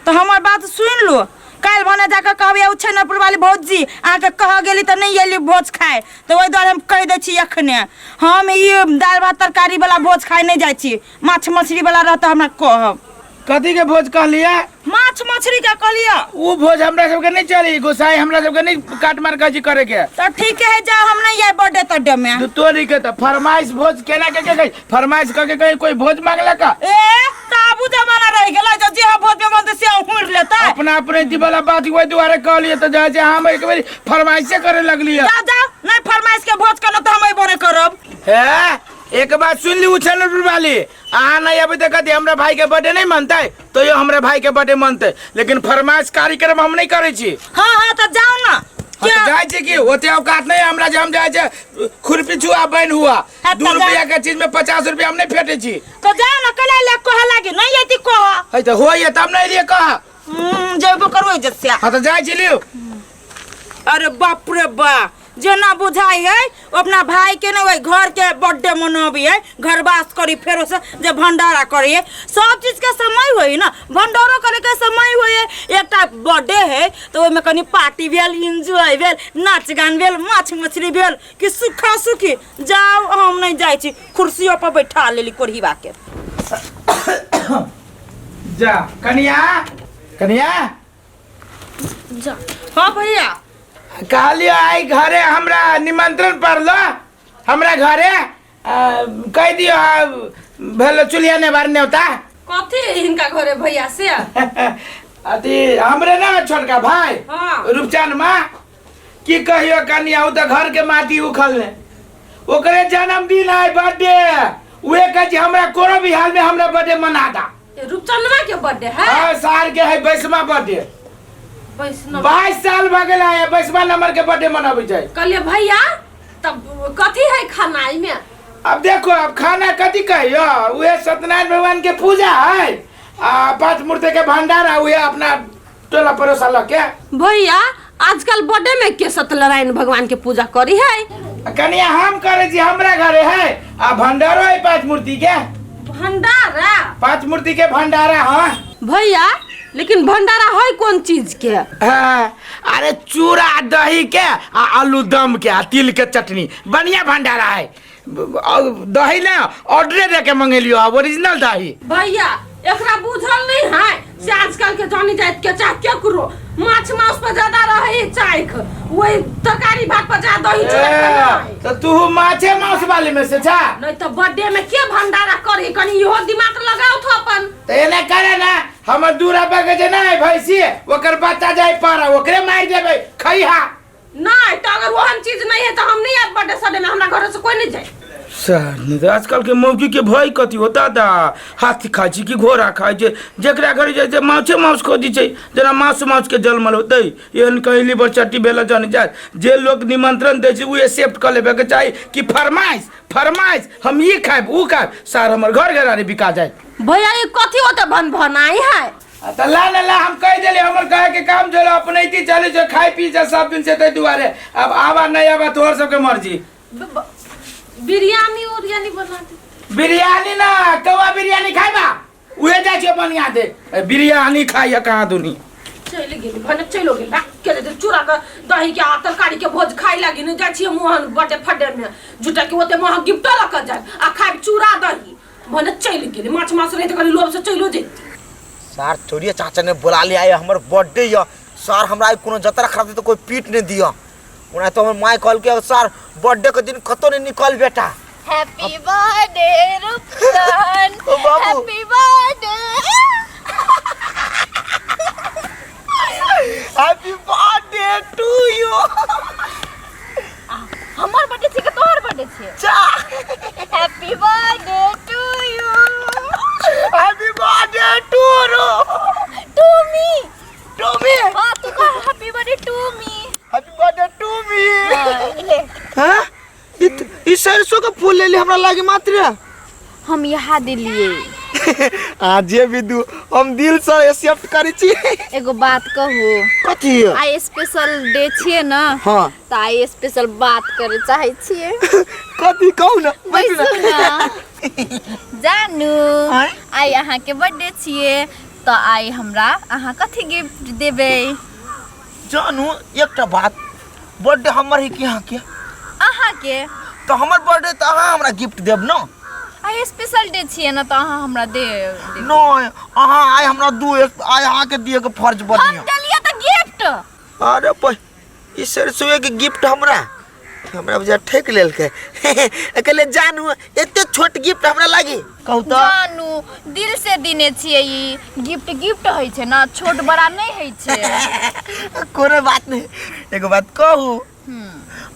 तऽ हमर बात सुनि लो, काल्हि भने जाकऽ कहबै ओ छै नपुर वाली भौजी अहाँके कह गेली तऽ नहि एली भोज खाय, तऽ ओहि दुआरे हम कहि दै छी एखने हम ई दालि भात तरकारी वाला भोज खाय नहि जाइ छी, माछ मछली वाला रहत हमरा कहब। कथी के भोज कहलियै? माछ मछली के कहलियै। ऊ भोज हमरा सबके नहीं चली, गोसाई हमरा सबके नहीं काट मार कथी करे के। तऽ ठीक है, जाओ, हम नहीं आए बर्थडे तड्डे में। तो तोरी के तऽ फरमाइश भोज केना के के फरमाइश क के कहीं कोई भोज मांगला का? ए ताबू जमाना रह गेलै, जो जे भोज में मन से हुर लेता। अपना अपने जी वाला बात ओहि दुआरे कहलियै तऽ जाइ छै हम एक बेर फरमाइशे करे लगलियै। जाओ जाओ, नहीं फरमाइश के भोज करब तऽ हम अइबो नहीं करब। हे एक बात सुन ली उछल वाली, अहाँ नहीं अबै तऽ कथी हमरा भाई के बर्थडे नहीं मनतै? तो यो हमरा भाई के बर्थडे मनतै, लेकिन फरमाइश कार्यक्रम हम नहीं करै छी। हाँ हाँ तऽ जाओ ना। हाँ, तऽ जाइ छी कि ओते औकात नहीं हमरा जे हम जाइ छै खुरपी छुआ बनि हुआ। हाँ, 2 तऽ रुपया के चीज में 50 रुपया हम नहीं फेटे छी। तऽ जाओ ना, कला ले कह लागी नहीं एती कह। है तऽ होइए तब नहीं लिए कह। जेबो करबै जस्या। हाँ तऽ जाइ छी लियौ। अरे बाप रे बा, जेना बुझाई है अपना भाई के ने वही घर के बर्थडे मनाबी है, घरवास करी फेरो से जे भंडारा करी है, सब चीज के समय होई ना, भंडारो करे के समय होई है। एकटा बर्थडे है तो ओहिमे कनी पार्टी भेल, एंजॉय भेल, नाच गान भेल, माछ मछली भेल कि सूखा सूखी। जाओ हम नहीं जाइ छी, कुर्सियों पर बैठा लेली कोढ़ीबा के। जा कनिया, कनिया जा। हाँ भैया कहलियो आई घरे हमरा निमंत्रण पड़लो, हमरा घरे कह दियो भेलो चुलिया ने बार न्योता। कथी हिनका घरे भैया से? अथी हमरे ना छोटका भाई। हाँ। रूपचंद माँ की कहियो कनिया, उ तऽ घर के माटी उखल ने, ओकरे जन्मदिन है बर्थडे, उहे कहे छै हमरा कोनो भी हाल में हमरा बर्थडे मना दा। रूपचंदवा के बर्थडे है? हाँ, साल के है 22वां बर्थडे। 22 22 साल भ गेल है, 22वां नंबर के बर्थडे मनाबै छै। कहलिए भैया तब कथी है खानाई में? अब देखो अब खाना कथी कहियो, उहे सत्यनारायण भगवान के पूजा है आ पांच मूर्ति के भंडारा, उहे अपना टोला पड़ोसा लग के। भैया आजकल बर्थडे में के सत्यनारायण भगवान के पूजा करी है? कनिया हम करे छी, हमरा घरे है आ भंडारो है पांच मूर्ति के। भंडारा? पांच मूर्ति के भंडारा। हाँ भैया लेकिन भंडारा है कौन चीज के? हाँ, अरे चूड़ा दही के आ आलू दम के आ तिल के चटनी, बढ़िया भंडारा है। और दही ना ऑर्डरे दे के मंगेलियो, ओरिजिनल दही। भैया एकरा बुझल नहीं है से आजकल के जानी जात के चाहे केकरो माछ मांस पर ज्यादा रहे चाहे वही तरकारी भात पर ज्यादा दही चूड़ा पर नहीं। तो तू माछे मांस वाले में से छा? नहीं तो बर्थडे में के भंडारा करी, कनी इहो दिमाग लगाओ थो अपन। तो एना करे ना, हमर दूरा पर के जे ना है भैंसी, ओकर बच्चा जाय पारा, ओकरे मार देबै खइहा। नहीं तो अगर ओहन चीज नहीं है तो हम नहीं आब बर्थडे सडे में, हमरा घर से कोई नहीं जाए। सर नहीं तो आजकल के मौगी के भय कथी होता दा, हाथी खाइ छी कि घोड़ा खाइ छै, जेकरा घर जाइ छै माछे मांस खोजी छै, जेना मांस मांस के जलमल होतै। एहन कहीं लीवर चट्टी भेल जन जाय, जे लोग निमंत्रण दै छै उ एक्सेप्ट कऽ लेबे के चाही कि फरमाइश फरमाइश हम ई खायब उ खायब, सार हमर घर घरारी बिका जाय। भैया ये कथी होते भन भनाई है? तऽ ला ना ला, हम कहि देलियै हमर कहे के काम जो अपनैती चलै छै, खाइ पी छै सब दिन से, ताहि दुआरे अब आबा नहीं आबा तोहर सबके मर्जी। बिरयानी उरियानी बना दे। बिरयानी ना कौआ बिरयानी खाइबा, उहे जाइ छियै बनिया दे बिरयानी खाइए कहाँ दुनी। चलि गेली भने चलि गेल बा के दे चूड़ा के दही के आ तरकारी के भोज खाइ लागी नहीं जाइ छियै मोहन बर्थडे फड्डे में, झूठा के ओते महग गिफ्ट लऽ के जाय आ खाइब चूड़ा दही, भने चलि गेली माछ मांस रहे तऽ कनी लोभ से चलियो जैती। सार थोड़िए चाचा ने बुला लिया है, हमर बर्थडे यऽ सार, हमरा आइ कोनो जतरा खराब तऽ कोई पीट नहीं दिअ। ओना तो हमर माय कहलकै सार बर्थडे के दिन कतौ नहीं निकल बेटा। हैप्पी बर्थडे रूपचंद, ओ बाबू। Happy birthday, happy birthday to you. हमर बर्थडे छै कि तोहर बर्थडे छै? चा happy birthday to you, happy birthday to Ru, to me, to me. हां तू कह happy birthday to me, happy birthday to me. ले। हां ई सरसों के फूल ले ले हमरा लागे मात्र। हम यहाँ दिलिए। आ जे भी दू हम दिल से एक्सेप्ट करै छी। एगो बात कहू? कथी? आइ स्पेशल डे छियै ने। हाँ। तऽ आइ स्पेशल बात करे चाहै छियै। कथी कहू ना। बैसू ने जानू। आइ अहाँके बर्थडे छियै तऽ आइ हमरा अहाँ कथी गिफ्ट देबै? जानू एकटा बात, बर्थडे हमर है कि अहाँके? अहाँके। तऽ हमर बर्थडे तऽ अहाँ हमरा गिफ्ट देब ने। आइ स्पेशल डे छियै ने तऽ अहाँ हमरा देब। नहि, अहाँ आइ हमरा दू, आइ अहाँके दिए के फर्ज हम बनिया। देलियै तऽ गिफ्ट। अरे ई सरसोए के गिफ्ट हमरा हमरा बुझा ठेक लेलकै। कहले जानू एते छोट गिफ्ट हमरा लागी कहू तऽ। जानू दिल से देने छियै ई गिफ्ट। गिफ्ट होइ छै ने, छोट बड़ा नहि होइ छै। कोनो बात नहीं, एगो बात कहू?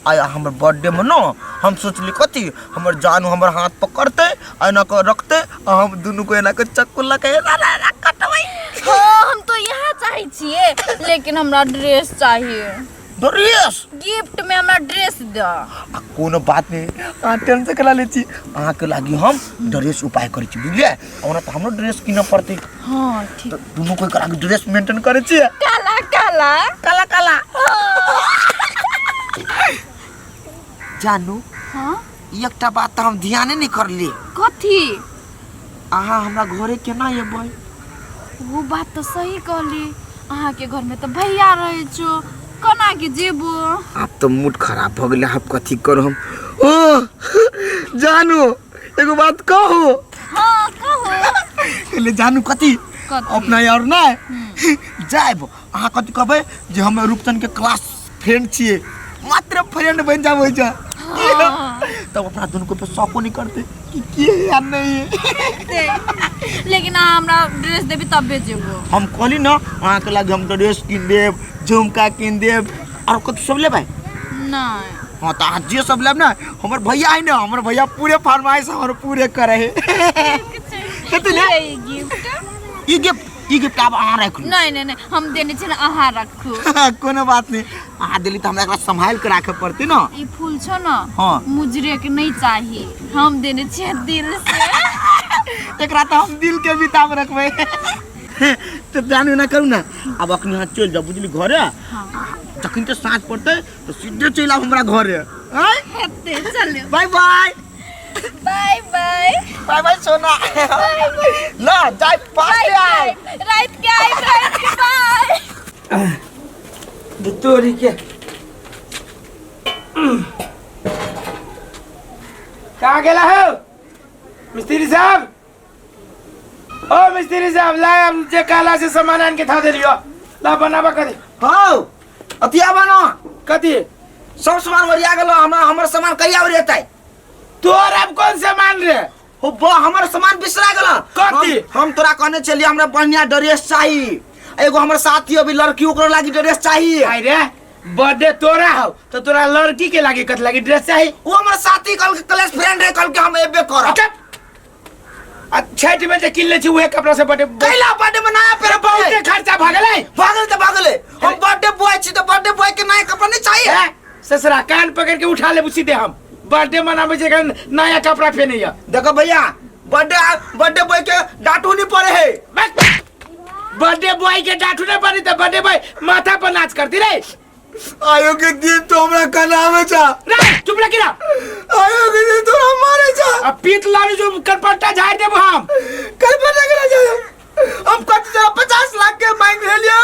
आइ हमर बर्थडे में न हम सोचली कथी, हमर जानू हमर हाथ पकड़ते आ एना कऽ रखते आ हम दुनू को एना कऽ चक्कू लऽ के एना एना एना कटबै। हाँ, हम तो यहाँ चाहै छियै लेकिन हमरा ड्रेस चाहिए। ड्रेस? गिफ्ट में हमरा ड्रेस दे। आ कोनो बात नहीं, अहाँ टेंशन केला लै छी, अहाँके लागी हम ड्रेस उपाय करै छी, बुझलियै? ओना तऽ हमरो ड्रेस कीनऽ पड़तै। हाँ ठीक। तऽ दुनू कोइ करा ड्रेस मेंटेन करै छियै। काला काला। काला काला। जानू। हाँ। एकटा बात तऽ हम ध्याने नहि करलियै। कथी? अहाँ हमरा घरे केना एबै? वो बात तऽ सही कहली, अहाँके घर में तऽ भैया रहै छो, कोना के जेबो? आब तऽ मूड खराब भऽ गेलै, आब कथी करू हम? ओ जानू एगो बात कहू? हाँ कहू। ले जानू कथी? कथी? अपना यार नहि जायब, अहाँ कथी कहबै जे हम रूपचंद के क्लास फ्रेंड छियै, मात्र फ्रेंड बनि जाब होइ छै। हाँ। तब अपना दुनू को पे शको नहीं करते कि के है या नहीं है। लेकिन अहाँ हमरा ड्रेस देबी तबे जेबो। हम कहली ना अहाँके लागी हम ड्रेस कीन देब, झुमका कीन देब, और कथी सब लेबै? नहीं। हाँ तऽ अहाँ जे सब लेब ने, हमर भैया है ने, हमर भैया पूरे फरमाइश हमर पूरे करे है। कथी ने? ई गिफ्ट। ई गिफ्ट, ई गिफ्ट आब अहाँ राखि लू। नहीं नहीं नहीं, हम देने छियै ने, अहाँ रखू। कोनो बात नहीं, अहाँ देली तऽ हमरा एकरा सम्हालि के राखे पड़तै ने। ई फूल छो ने। हाँ। मुजरे के नहीं चाही, हम देने छियै दिल से। एकरा तऽ हम दिल के बिताब रखबै। तऽ जानू एना करू ने, आब अखनी अहाँ चलि जाउ बुझली घरे। हाँ। जखन तऽ साँझ पड़तै तऽ सीधे चलि आब हमरा घरे। आँय? हेतै, चलू। Bye bye. Bye bye. Bye bye सोना। ल जाय पास बाय आय। बाय, रात के आइ, रात के बाय। तोरी के कहाँ गेला हो मिस्त्री साहब? ओ मिस्त्री साहब, ला अब जे काला से सामान आन के था दे लियो, ला बनाबा करी। हौ अथिया बना। कथी? सब सामान ओरिया गेलो, हमरा हमर सामान कहिया ओरियतै? तोर अब कौन सामान रे? हो बा, हमर सामान बिसरा गेलो। कथी? हम तोरा कहने छलियै हमरा बढ़िया ड्रेस चाही, एगो हमर साथी अभी लड़की ओकरो लागी ड्रेस चाही। आई रे बर्थडे तोरा हो तो तोरा लड़की के लागी कथ लागी ड्रेस चाही? वो हमर साथी कल के क्लास फ्रेंड रे, कल के हम एबे करब। अच्छा आ छठ में जे किन ले छी उहे कपड़ा से बर्थडे कैला बर्थडे मनाया पे बहुते खर्चा भऽ गेलै। भागल तऽ भागलै, हम बर्थडे बॉय छी तऽ बर्थडे बॉय के नया कपड़ा नहीं चाहिए? हैं? ससुरा कान पकड़ के उठा लेबू सीधे, हम बर्थडे मनाबै छै एखन नया कपड़ा पहनैया। देखो भैया बर्थडे बर्थडे बॉय के डांटू नहीं पड़े है। बर्थडे बॉय के डांटू नहीं पड़ी तो बर्थडे बॉय माथा पर नाच करती रे। आयो के दिन तो हमरा कनावे छा। रे चुप रह गिरा। आयो के दिन तो हमरा मारे छा। अब पीत लालू जो कनपट्टा झाड़ देबो हम। कनपट्टा केना झाड़? हम कत जरा 50 लाख के मांग लेलियो।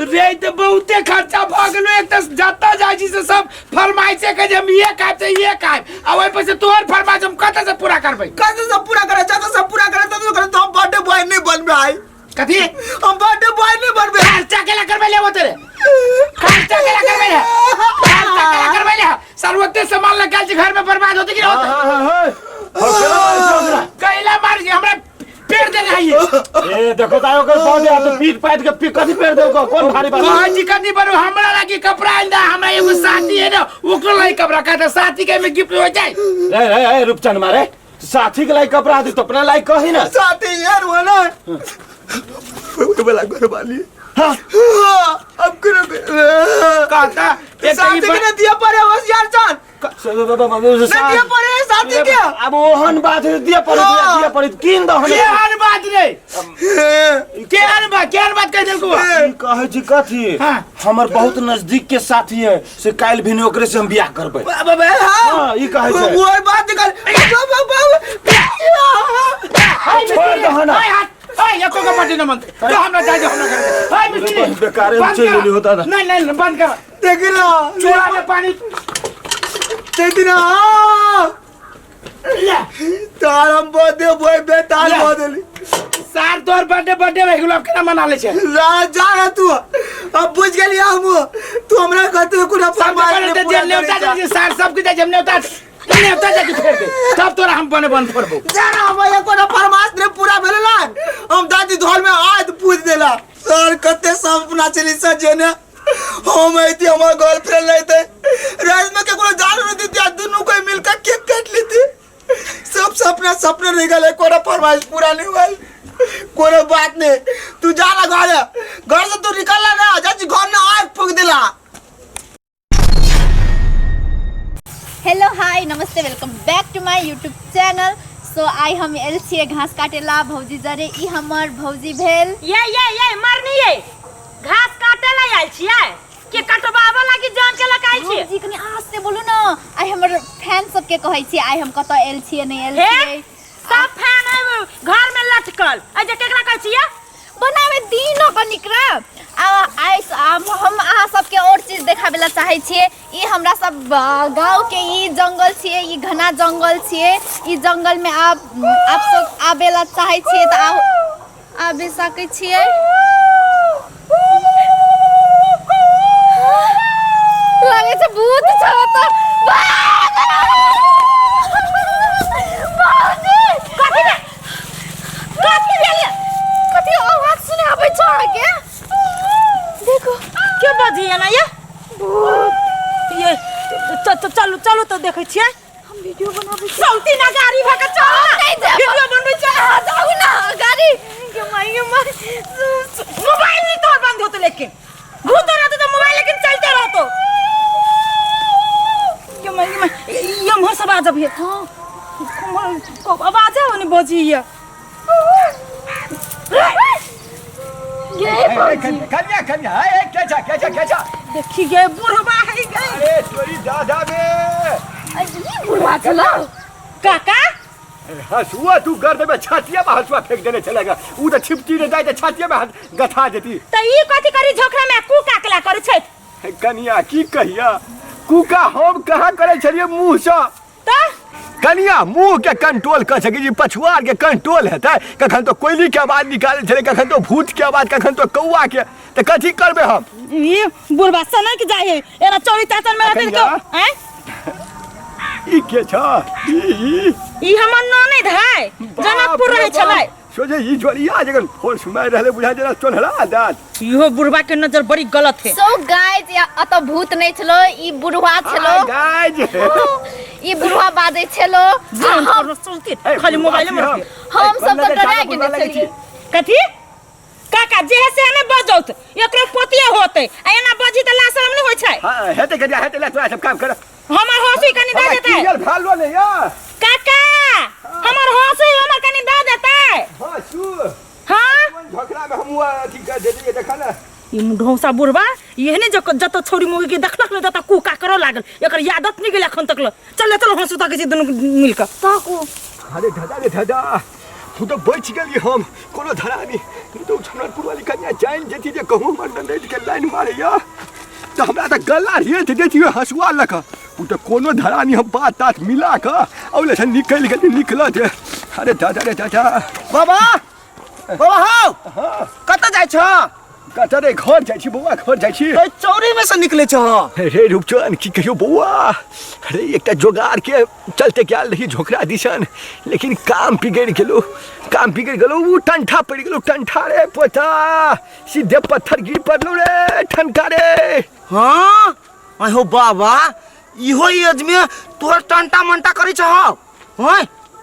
रे तो बहुते खर्चा भ गेलो, एक त जत्ता जाइ छी से सब फरमाइशे के जे हम ये खायब से ये खायब, आ ओइ पर से तोहर फरमाइश हम कतऽ से पूरा करबै? कतऽ से पूरा करे? जतऽ से पूरा करे ततऽ करे, तो हम बर्थडे बॉय नहीं बनबे आई। कथी? हम बर्थडे बॉय नहीं बनबे। खर्चा केला करबै ले ओतरे? खर्चा केला करबै ले? खर्चा केला करबै ले? सर्वोत्तम सामान लग छै घर में बर्बाद होते कि होते? कैला मार के हमरा पेड़ देने है ये। ए देखो तायो कर पौधे आ तो पीट पाट के पी कथी पेड़ देव को कौन भारी बात? कहाँ जी कथी बनो हमरा लागी कपड़ा आंदा, हमरा एगो साथी है ना ओकरो लागी कपड़ा कहता साथी के में गिफ्ट हो जाए। ए ए ए रूपचंद मारे साथी के लायक कपड़ा दी तो अपना लायक कही ना। साथी यार वो ना वो वाला घर वाली। हाँ। अब करो कहता एक साथी के ने दिया पड़े होशियार जान। नहीं दिया पड़े साथी के। अब ओहन बात है दिया पड़े, दिया पड़े कीन दो हने। केहन बात रे, केहन बात, केहन बात कह देलको? ई कहै छी कथी? हाँ। हमर बहुत नजदीक के साथी है से काल्हि भी ओकरे से हम बियाह करबै। बाबा हां। हां, ई कहै छै। वो बात निकाल। छोड़ दो ना। हाय हाथ हाय, एको के बर्थडे न मनते तो हमरा जाय दे, हमरा घर। हाय मिस्त्री, बेकारे हम बंद चलि कर। गेली हो दादा। नहीं नहीं नहीं, बंद कर। देख ना चूल्हा में पानी देख ना तार हम बोल दे बोल बे तार ले। बोल देली। सार तोर बर्थडे बर्थडे रह गेलो, अब केना मना ले छै? जा ना तू, अब बुझ गेली हम, तू हमरा कहते कोनो सब फरमाइश के नहीं पूरा जे न्योता करै जे सार सब के जे न्योता न्योता जे फेर दे, तब तोरा हम बने बन फोड़बो। जा ना, हम कोनो फरमाइश नहीं पूरा भेल, हम दादी धोल में आय तो पूछ देला। सर कते सपना चली सर जेने हम ऐती हमर गर्लफ्रेंड रहते रात में केकरो जान नहीं देती, दुनू कोई मिलकर केक काट लेती। सब सपना सपना रह गेलै, कोनो फरमाइश पूरा नहीं हुआ। कोनो बात नहीं, तू जा ना घर, घर से तू निकलला ना, जा घर ना आग फूक देला। Hello hi Namaste, welcome back to my YouTube channel. So आइ हम एल छियै घास काटेला भौजी जरे। ई हमर भौजी भेल। ये ये ये मरनी, ये घास काटे ला आयल छियै के कटबाबे लागी जान के लकाइ छियै? भौजी कनी आस्ते बोलू ना, आइ हमर फैन सबके कहै छियै आइ हम कतऽ एल छियै नहि एल हे छियै। सब फैन है घर में लटकल, ऐ जे केकरा कहै छियै? बनावे दिन कनिकरा। आ आइ हम अहाँ सबके और चीज देखाबे ला चाहै छियै। ई हमरा सब गाँव के ई जंगल छियै, ई घना जंगल छियै। ई जंगल में आप सब आबे ला चाहै छियै तऽ आबि सकै छियै। लागै छै भूत छ तऽ। कथी भेल? कथी भेल? कथी आवाज सुने आबै छ अहाँके? देखो के बजिए ना ये भूत ये। चलू चलू तो देखै छियै। हम वीडियो बनाबै छी। सौती ना गाड़ी भऽ के चल ना। नहीं जायब। वीडियो बनबै छै। अहाँ जाउ ना गाड़ी। गे माई गे माई, मोबाइल नहीं तोर बंद होतो, लेकिन भूत रहतो तो मोबाइल लेकिन चलते रहतो। गे माई गे माई, ये मोर सब आवाज अभी। हां आवाज है ओने बजिए। गे भौजी कन्या कन्या, ए क्या छा क्या छा क्या छा? देखी गे बुढ़वा है गे। अरे तोरी दादा बे, ई बुढ़वा छलो काका। हसुआ तू गर्द में छातिया में हसुआ फेंक देने चलेगा, ऊ तो छिपटी ने जाए तो छातिया में गथा देती। त ई कथी करी झोकरा में कू काकला करी छै? कन्या की कहिया, कुका हम कहाँ करे छलिए मुंह से। त कनिया मुंह के कंट्रोल कर सकी जी, पछुआर के कंट्रोल हेतै। कखन तो कोयली के आवाज निकाले छलै, कखन तो भूत के आवाज, कखन तो कौआ के, तऽ कथी करबै हम? ई बुढ़वा सनक जाइ है एना चोरी चाचन में रहते कनिया। तो हैं ई के छ ई ई ई हमर ननद है, जनकपुर रहै छलै। सोचे ई जोड़िया जगन फोन सुनाइ रहलै, बुझा जेना चोन्हरा दाँत। इहो बुढ़वा के नजर बड़ी गलत है। सो गाइज, अतः भूत नहीं छलो, ई बुढ़वा छलो। गाइज ई बुढ़वा बाजै छलो। जान पर सुनती खाली मोबाइल में। हम सब तऽ डरा गेने छलियै। कथी काका जे है से ने बजौत, एकरो पोतिए होते आ एना बजी त लाशरम नहीं होय छै। हां हेतै कनिया हेतै, ले तोरा सब काम कर। हमर हंसुई कनी दे देतै। हमरा भालो नहीं या काका, हमर हंसुई हमर कनी दे देतै। हंसू? हां। कोन झोकरा में हम अथी कर देलियै देखा ना। ई ढौसा बुढ़वा एहने जो जत छौरी मुगी के देखलक ने तत कूका करऽ लागल, एकर यादत नहीं गेल एखन तक ल। चल चल हंसू तक छी दुनू मिल के। ताकू। अरे धधा रे धधा, तू तो बच गेली, हम कोनो धरानी नहीं तो छनरपुर वाली कन्या जान जेती जे कहूँ हमर ननद के लाइन मारैया तो हमरा तऽ गला रेत देती हंसुआ लऽ कऽ। उ तऽ कोनो धरानी हम बात तात मिला कऽ औले से निकलि गेली, निकलत। अरे दादा रे दादा। बाबा बाबा हौ, कतऽ जाइ छ? कतऽ रे? घर जाइ छी बौआ, घर जाइ छी। ए चौरी में से निकले छ? रे रूपचंद की कहियो बौआ, अरे एकटा जोगार के चलते गेल रही झोकरा दिसन, लेकिन काम बिगड़ि गेलो, काम बिगड़ि गेलो, उ टंठा पड़ि गेलो, टंठा रे पोता, सीधे पत्थर गिर पड़लो रे ठनका रे। हाँ अहो बाबा, इहो एज में तोहर टंटा मंटा करै छ हौ? हाँ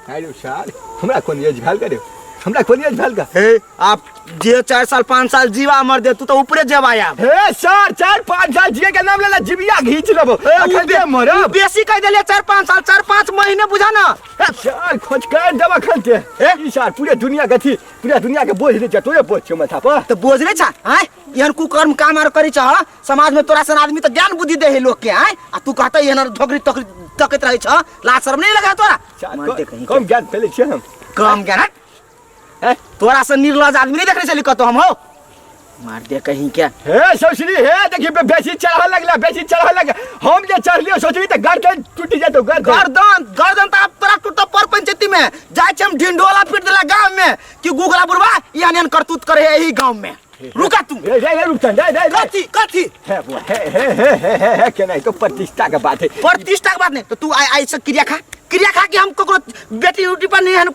अरे साल हमरा कोन एज भेल रे? हमरा कोन एज भेल का हे आप जे 4 साल 5 साल जीवा मर दे, तू तो ऊपरे जेबा आब। हे सर 4-5 साल जिए के नाम लेला जिबिया घींच लेबो, अखन दे मरब। बेसी कह देलिए 4-5 साल, 4-5 महीने बुझा ना। सर खोज कर देब अखन ते। ई सर पूरे दुनिया गथी, पूरे दुनिया के बोझ नहीं छ, तोरे बोझ छौ माथा पर। तो बोझ नहीं छा आय, एहन कुकर्म काम आर करी छ समाज में, तोरा सन आदमी तो ज्ञान बुद्धि दे है लोग के आय, आ तू कहता एहन ढोकरी तोकरी तकैत रहै छ, लाज शरम नहीं लगा तोरा? कम ज्ञान फैले छियै हम? कम ज्ञान हट। तोरा से निर्लज आदमी नहीं देखने चली कतो हम हो, मार दे कहीं क्या। हे सोचली हे देखी बेसी चढ़ा लगला, बेसी चढ़ा लगला, हम जे चढ़लियो सोचली त गर्दन टूटी जेतो, गर्दन गर्दन गर्दन त आप तोरा टूटतो पर पंचायती में जाय छै, हम ढिंढोला पीट देला गांव में कि गुगला बुढ़वा एहन एहन करतूत करे है एही गांव में। रुका तू। रे रे रुक जा, रे रे कथी कथी? हे बुआ, हे हे हे हे हे हे केना तो प्रतिष्ठा के बात है। प्रतिष्ठा के बात नहीं तो तू आई आई से क्रिया खा, क्रिया खा के हम ककरो बेटी उटी पर नहीं हन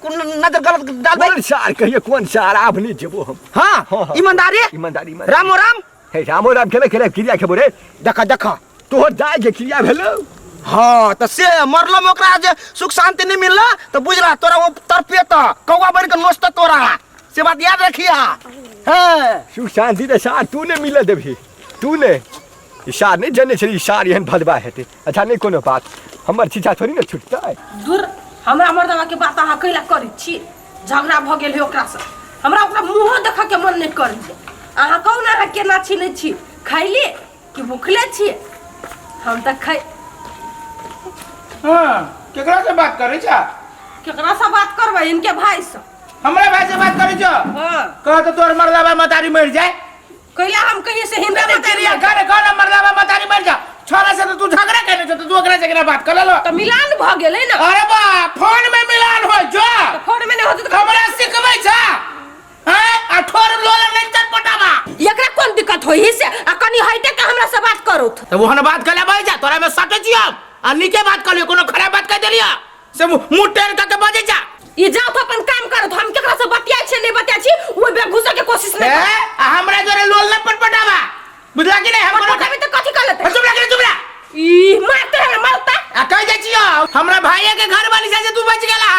नजर गलत डालबै। कोन सार कहिए, कोन सार आब नहीं जेबो हम। हां, हाँ, ईमानदारी ईमानदारी, ईमानदारी। रामो राम। हे रामो राम खेले खेले क्रिया खेबो रे। देखा देखा तोहर दाय के क्रिया भेलो। हाँ तो से मरलो में ओकरा जे सुख शांति नहीं मिलला तो बुझला तोरा वो तरपे त कौवा बन के नोचता तोरा, से बात याद रखिया। हाँ सुख शांति त सार तू ने मिले देबही, तू ने ई सार नहीं जने छली, ई सार एहन भदवा हेतै। अच्छा नहीं कोनो बात, हमर चीचा थोड़ी ने छुटतै। दूर हमरा मर्दवा के बात अहाँ कैला करै छी? झगड़ा भ गेल है ओकरा से, हमरा ओकरा मुँहो देखऽ के मन नहीं करै छै। अहाँ कहू ने अहाँ केना छी नहीं छी, खैली कि भूखले छी? हम तऽ खै। हाँ केकरा से बात करै छा? केकरा से बात करबै? इनके भाई से। हमरा भाई से बात करै छो? हाँ। कह तो तोर मर्दाबा मतारी मर जाए। कैला हम कहिए से हिंदा नहीं, मतारी क्रिया मर जाए। कर, कर मर्दाबा मतारी मर जा। छोरा से तो तू झगड़ा केने छो, तो तू ओकरा से केना बात कर लेलो? तो मिलान भ गेलै ना। अरे बा फोन में मिलान होय जो। तो फोन में नहीं होतै तो हमरा सिखबै छा? हैं? आ ठोर लोला नहीं चटपटाबा। एकरा कोन दिक्कत होई से? आ कनी हइटे के हमरा से बात करो। तो वहन बात कर लेबै जा, तोरा में सटे छियो आ नीके बात कर लियो, कोनो खराब बात कह देलियो से मुंह टेढ़ क के बजै जा। ई जाओ तो अपन काम करो, हम केकरा से बतियाइ छी नहीं बतियाइ छी ओइ बे घुसे के कोशिश नहीं ए, कर। आ हमरा जोरे लोल न पटपटाबा, बुझला कि नहीं? हम कोनो पटपटाबी त कथि कर लेतै? चुप रह, चुप रह। ई मारते है मारता। आ कह जाइ छियो हमरा भाइये के घर वाली से तू बच गेला,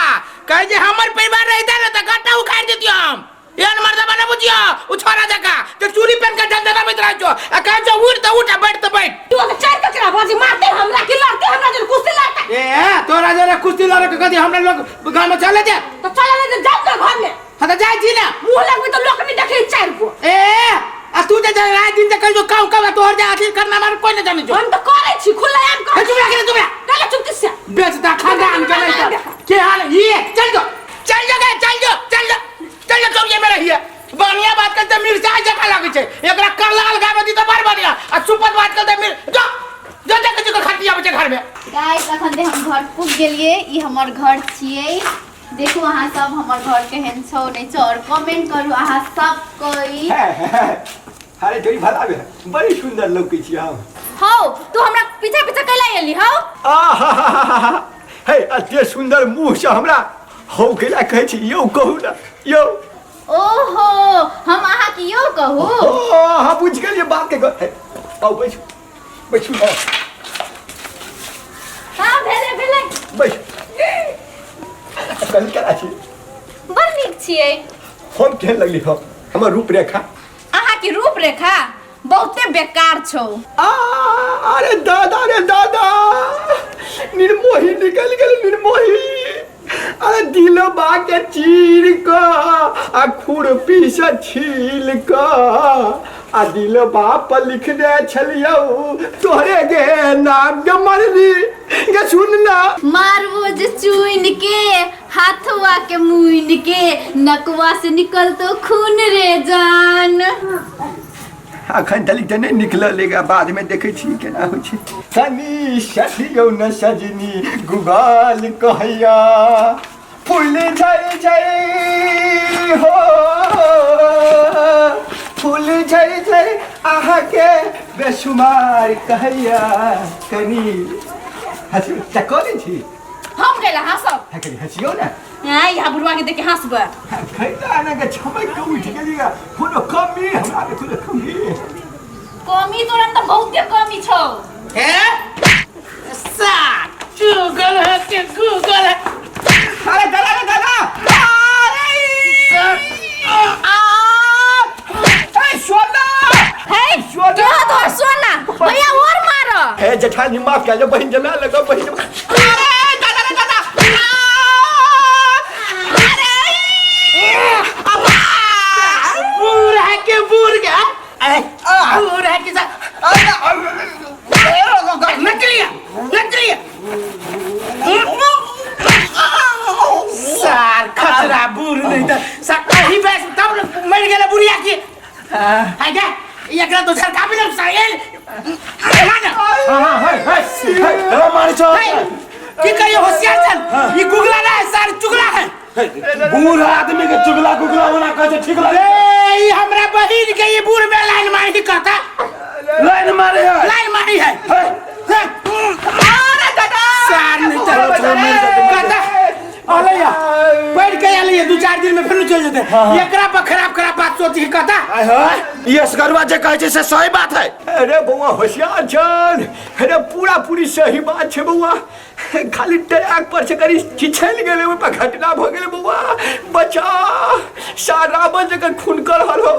कह जे हमर परिवार रहिता न त गट्टा उखाड़ देतियो हम। एहन मर्दबा न बुझियो उ छोरा जका जे चूड़ी पहन के झंझनाबैत रहै छो, आ कह जो उठ त उठ आ बैठ त बैठ। तू अगर चार ककरा बाजी मारते हमरा की लड़ते हमरा जन कुश्ती लड़ते? ए तोरा जरे कुश्ती लड़े के कथि हमरा लोग गांव में चले जे? तो चले ले जाओ तो घर में। हां त जाय छी ना। मुंह लगबी तो लोक नहीं देखे चार गो। ए आ तू जे रात दिन त कह जो काउ काउ तोहर जे अथी करना मार कोई न जाने जो। हम तो करे छी खुला आम कर। चुप रह चुप रह। चल चुप किसे? बेचता खानदान के नहीं तो के हाल ये चल जो चल जो गे चल जो चल जो चल जो चौकिया में रहिए। बढ़िया बात करते मिर्चा जका लागै छै, एकरा करलाल गाबै दी त बड़ बढ़िया, आ सुपत बात करते मिर जो जो देखै छी खटिया बचे घर में। गाइस अखन दे हम घर पुग गेलिए, ई हमर घर छियै। देखू अहाँ सब हमर घर केहन छौ नहीं छौ और कमेंट करू अहाँ सब कोई। अरे तोरी भला बे बड़ी सुंदर लौकै छी हम। हौ तू हमरा पीछा पीछा कैला एली हौ? आहा हे अते सुंदर मुंह से हमरा हौ कैला कहै छी यौ कहू ना यौ। ओहो हम अहाँ के यौ कहू? ओ हां बुझ गेलियै बात के। आउ बैठू बैठू। हां भेलै भेलै बैठ। कल केना छी? बड़ नीक छियै। हम केहन लगली हम? हमर रूपरेखा? अहाँ के रूपरेखा बहुते बेकार छौ। आ अरे दादा रे दादा निर्मोही निकल गेल निर्मोही। अरे दिलबा के चीर क आ खुरपी से छील क आ दिलबा पर लिखने छलियौ तोहरे गे नाम के मरनी गे सुन ना। मारबो जे चुन के हाथवा के मुइन के नकवा से निकल तो खून रे जान। अखन तलिक तऽ नहि निकलल एगा, बाद में देखै छी केना होइ छै। सनी सखियौ न सजनी गुगाल कहैया फूल झर झर हो फूल झर झर अहाँके बेसुमार कहैया। कनी हँसी तऽ कऽ लै छी। हम कैला हँसब? हाँ, कनी हँसियौ ने। हाँ, यहाँ बुढ़वा के देख के हँसबै। खैला ना के छमक के उठि गेलियै, कोनो कमी हमरा के कोनो कमी? कमी तोरा में तऽ बहुते कमी छौ। हे सात गूगल है के गूगल है। अरे दादा रे दादा अरे जेठानी माफ कए बहिन जमा लगा बहिन अरे दादा रे दादा अरे बूढ़ है के बूढ़ के बूढ़ है के नकलिया नकलिया सार खतरा बूढ़ नहीं तो सार कहीं बैस तब मर गेला बुढ़िया की है क्या एकरा तो सरकार भी साहेल ना ना हाँ हाँ है है है मारे छो की कहियो होशियार चल ये गुगला ना है सार चुगला है बूढ़ आदमी के चुगला गुगला होना कहै छै ठीक लगे ए ई हमरा बहिन के ये बूढ़ में लाइन मारी कहता लाइन मारे है लाइन मारी है अरे दादा सार नहीं चलो, चलो, मर जेतै, मर कहता अलैया पढ़ के आलिए दू चार दिन में फिर चल जेते एकरा पर खराब खराब बात सोची कहता आय हाय ई असगरुआ जे कहै छै से सही बात है अरे बौआ होशियार छन अरे पूरा पूरी सही बात छै बौआ खाली ट्रैक पर से करी छिछल गेलै ओहि पर घटना भऽ गेलै बौआ बचा सारा रावण जकर खून कर रहल हो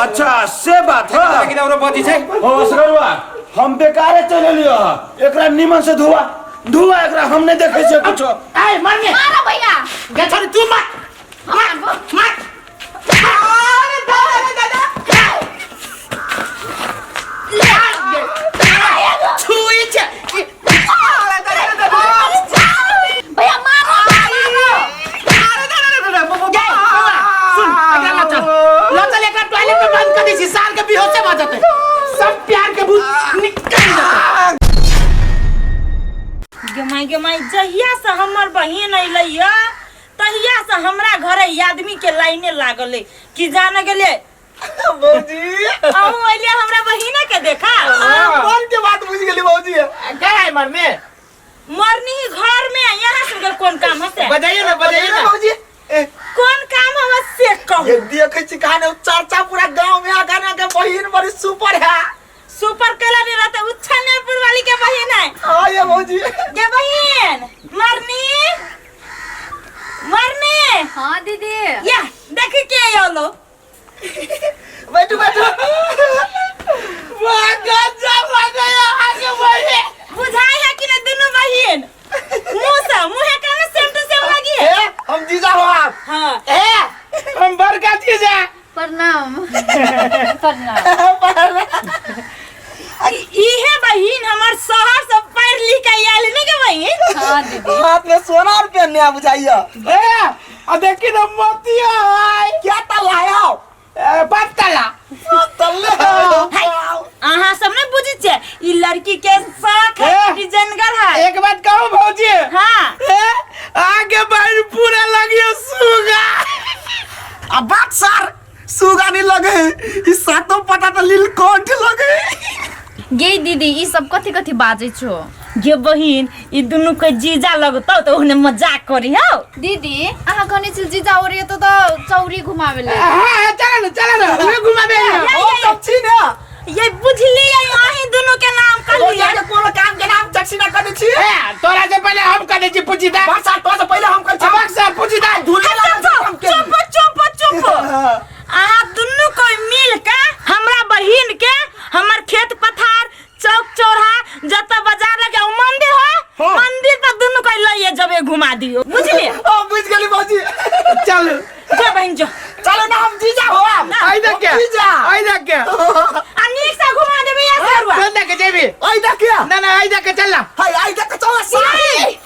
अच्छा से बात है लेकिन औरो बची छै हो असगरुआ हम बेकारे चलि एलियो हँ एकरा निमन से धुआ धुआ एकरा हम नहि देखै छियै कुछो आय मरने मारो भैया गछरी तू मार मार मार अरे दादा रे दादा छुई छै अरे दादा रे दादा भैया मारो मारो अरे दादा रे दादा बौआ बौआ, सुन एकरा ला चल ला चल एकरा टॉयलेट में बंद कर दी छी साल के बेहोशे भऽ जेतै सब प्यार के भूत निकल जेतै गे माई गे माई जहिया से हमर बहिन अइलै य तहिया से हमरा घरे ई आदमी के लाइने लागल है कि जाने गेले भौजी अहूँ अइले हमरा बहिने के देखा मन के बात बुझ गेली भौजी क्या है मरने मरनी ही घर में यहाँ से कोन काम हते बजाइए ना बजाइए ना भौजी ए, कोन काम हवा से कहू ये देखै छी कहानी चर्चा पूरा गांव में आ गाना के बहिन बड़ी सुपर है सुपर केला नहीं रहता उच्छानेपुर वाली के बहिन है हाँ ये भौजी गे बहिन मरनी मरनी हाँ दीदी या देखी के आलो बैठू बैठू वाह गजब लगाया आगे बढ़े बुझाई है कि नहीं दोनों बहिन मुंह से मुंह का ना सेम टू सेम लगी है ए, हम जीजा हो आप हाँ ए हम बड़का चीज है प्रणाम प्रणाम इहे बहिन हमर शहर से पढ़ लिख के आयल नहीं के बहिन हाँ दीदी हाथ में सोना और पहनने आ बुझाइए ए आ देखी ना मोतिया है क्या तलाया ए, पत्तला तल्ले हाय, अहाँ सब नहीं बुझी छे ई लड़की के शौक है ए। डिजाइनगर है एक बात कहूँ भौजी हाँ ए, आगे बढ़ पूरा लगियो सुगा अब बात सर सुगा नहीं लगे इस सातों पता तो लीलकंठ लगे गे दीदी ई सब कथी कथी बाजै छो गे बहिन ई दुनू के जीजा लगतौ तो ओहने मजाक करी हौ दीदी अहाँ कहने छी जीजा ओरे तो तो चौरी घुमावे ले हाँ चला ना चला ना उहे घुमाबे ना ये, ओ ये, सब छी ना ये बुझली अहीं दुनू के नाम भौजी कहलिए के कोनो काम के नाम चक्षिणा कर दै छी ए तोरा से पहले हम करै छी पूछी दा बस सर तो से पहले हम कर छी सबक सर पूछी दा धुले लागल छी हम के चुप चुप चुप अहाँ दुनू कोई मिल के हमरा बहिन के हमर खेत पथार चौक चौराहा जतऽ बाजार लगे उ मंदिर हो मंदिर पर दुनू कोई लइए जबे घुमा दियो बुझलिए ओ बुझ गेली भौजी चल जो बहिन जो चलो ना हम जीजा हो आप आई देख के जीजा आई देख के आ नीक से घुमा देबे या सरुआ कौन देख के जेबी आई देख के ना ना आई देख के चल ना हाय आई देख के चल सारी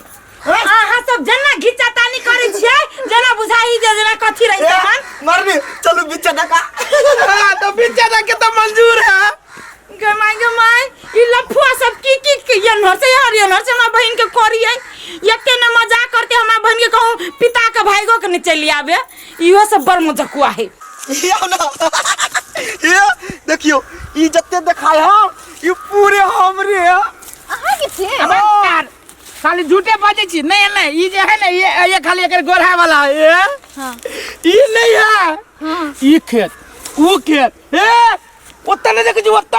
अहाँ सब जेना घिचा तानी करै छियै जेना बुझाई जे जेना कथी रही सामान मरनी चलू बिच्चा देखा हाँ तो बिच्चा देख के तो मंजूर है गे माय गे माय ई लफुआ सब की की के यनहर से हर यनहर से हमरा बहिन के करियै एते ने मजाक करते हमरा बहिन के कहूँ पिता के भाईगो के ने चलि आबे इहो सब बड़ मजकुआ है ये आओ ना ये देखियो ई जत्ते देखाय हम ई पूरे हमरे है अहाँ के छियै अब यार खाली झूठे बाजै छी नहीं नहीं ई जे है ना ये खाली एकर गोरहा वाला है ये हाँ ई नहीं है हाँ ई खेत ऊ खेत ए ओतऽ नहीं देखै छी ओतऽ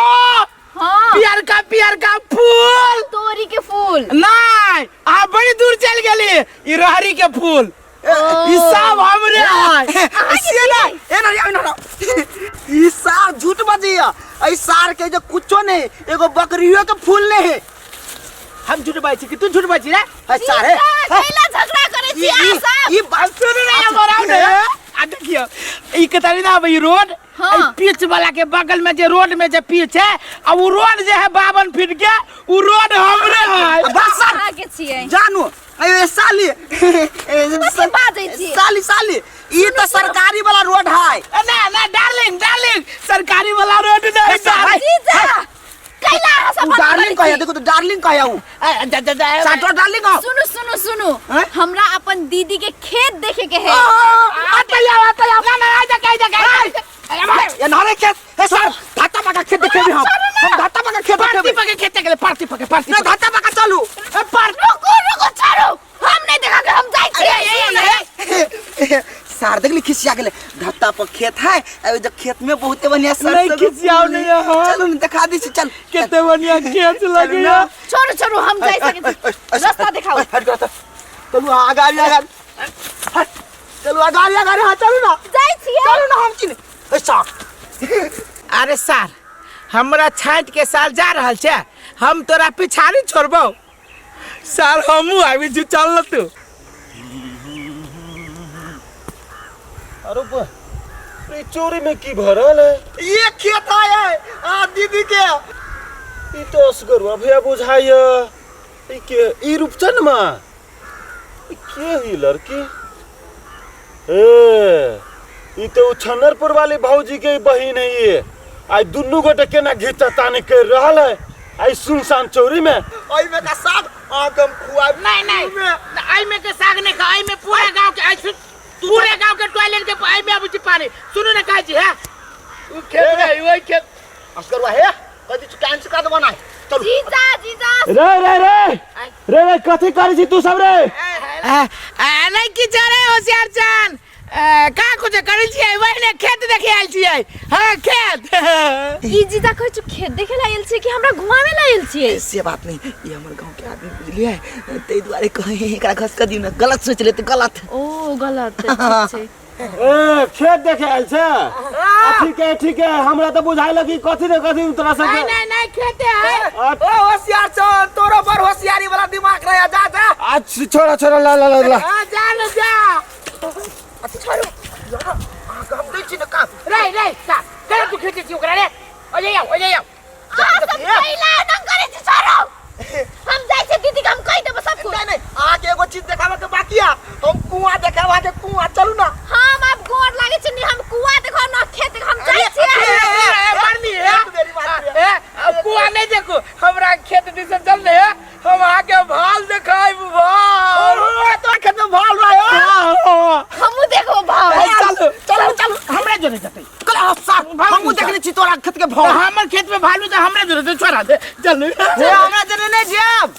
हाँ पियरका पियरका फूल तोरी के फूल नहीं अहाँ बड़ी दूर चल गेली ई रहरी के फूल ई सब हमरे है से ना ए ना ए ना ई सार झूठ बजैया ई सार के जे कुछो नहीं एगो बकरियो के फूल नहीं है हम झूठ बाजै छी कि तू झूठ बाजै छी रे? है सारे कैला झगड़ा करै छी अहाँ सब? ई बात सुन रे हमर आउ ने। आ देखियो ई कतरी ना आबै रोड। हाँ। ई पिच वाला के बगल में जे रोड में जे पिच है आ उ रोड जे है 52 फीट के उ रोड हमरे है। बस सर अहाँ के छियै। जानू ए साली कथी बाजै छी? साली साली ई तो सरकारी वाला रोड है। ना ना डार्लिंग डार्लिंग सरकारी वाला रोड नहीं भाई, जीजा कैला अहाँ सब उ डार्लिंग कहया देखो तो डार्लिंग कहया उ साटो डार्लिंग हो। सुनू सुनू सुनू हैं? हमरा अपन दीदी के खेत देखे के है। आता आओ आता आओ ना ना आ जा कहीं जा कहीं। ये नारे खेत हे सर धाता पका खेत देखे भी हम धाता पका खेत पार्टी देखे पके खेत के पार्टी पके पार्टी ना धाता पका चलू। रुकू रुकू छोड़ू हम नहीं देखा के हम जाइ छियै। सार देखली खिसिया गेले धत्ता पर खेत है आ जो खेत में बहुते बढ़िया सर नहीं खिसियाओ नहीं यहाँ। चलू न दिखा दी छी चल कितने बढ़िया खेत लगैया। छोड़ू छोड़ू हम जाइ सकै छी रास्ता देखाओ। हट कर चलू आगाड़ी आगाड़ी हट चलू आगाड़ी आगाड़ी हां चलू ना जाइ छियै। चलू ना हम चिन ए सार। अरे सार हमरा छाँट के साल जा रहल छै हम तोरा पिछाड़ी छोड़बौ सार हमहूँ आबि छी चल न तू। अरे बा ई चोरी में की भरल है? ये खेत है आ दीदी के ई तो असगरुआ भैया बुझाइय ई के ई रूपचन मा ई के ही लड़की? ए ई तो उछनरपुर वाली भौजी के बहिन है ये। आई दुनू गोटे केना घिचा तानी कर रहल है आई सुनसान चौरी में। ओई में का साग आगम खुआ नहीं नहीं आई में के साग नहीं खा आई में पूरे गांव के आई पूरे गांव के टॉयलेट के आई में आबै छै पानी। सुनू ना कहै छी है उ खेत है वही खेत असगरुआ हे कथी कान से काट बनाए चलू। जीजा जीजा रे रे रे रे रे कथी करै छी तू सब रे? नहीं की रे होशियार चान का कुछ करै छियै वही ने खेत देखे आयल छियै। हां खेत ई जीजा कहै छै खेत देखे ला आयल छियै कि हमरा घुमावे ला आयल छियै? से बात नहीं ये हमर गांव के आदमी बुझलिए ताहि दुआरे कहे एकरा घस कर दियो ना गलत सोच लेते गलत। ओ गलत ठीक छै। ए खेत देखे आयल छै? ठीक है ठीक है हमरा तो बुझाइल कि कथी ने कथी तोरा सब नहीं नहीं नहीं खेते है। ओ होशियार चल तोरो बड़ होशियारी वाला दिमाग रहे जा जा। अच्छा छोड़ा छोड़ा ला ला ला हां जा न जा छोड़ू हम दै छी न काम रे रे का केना तू खींचै छी ओकरा रे? ओ जे आओ ओ जे आओ। अहाँ सब कैला न करै छी छोड़ू हम जाइ छी दीदी के हम कहि देब सब कुछ। नहीं नहीं अहाँ के एगो चीज देखावे के बाकी है हम कुआं देखावे अहाँ के कुआं चलू ना। हम आब गोर लागै छी नि हम कुआं देखो न खेत देखो हम जाइ छी। मरनी है ए कुआं नहीं देखो हमरा खेत दिसन चल ने हम अहाँ के भाल देखाइब भाल। तो खेत में भाल रहे हो हमहू देखो भाल। चलू चलू चलू हमरा जोरे जतै कल साहब हमहू देखने छी तोरा खेत के भाल। हमर खेत में भालू त हमरा जोरे जतै छोड़ा दे चलू। हे हमरा जोरे नहीं जाब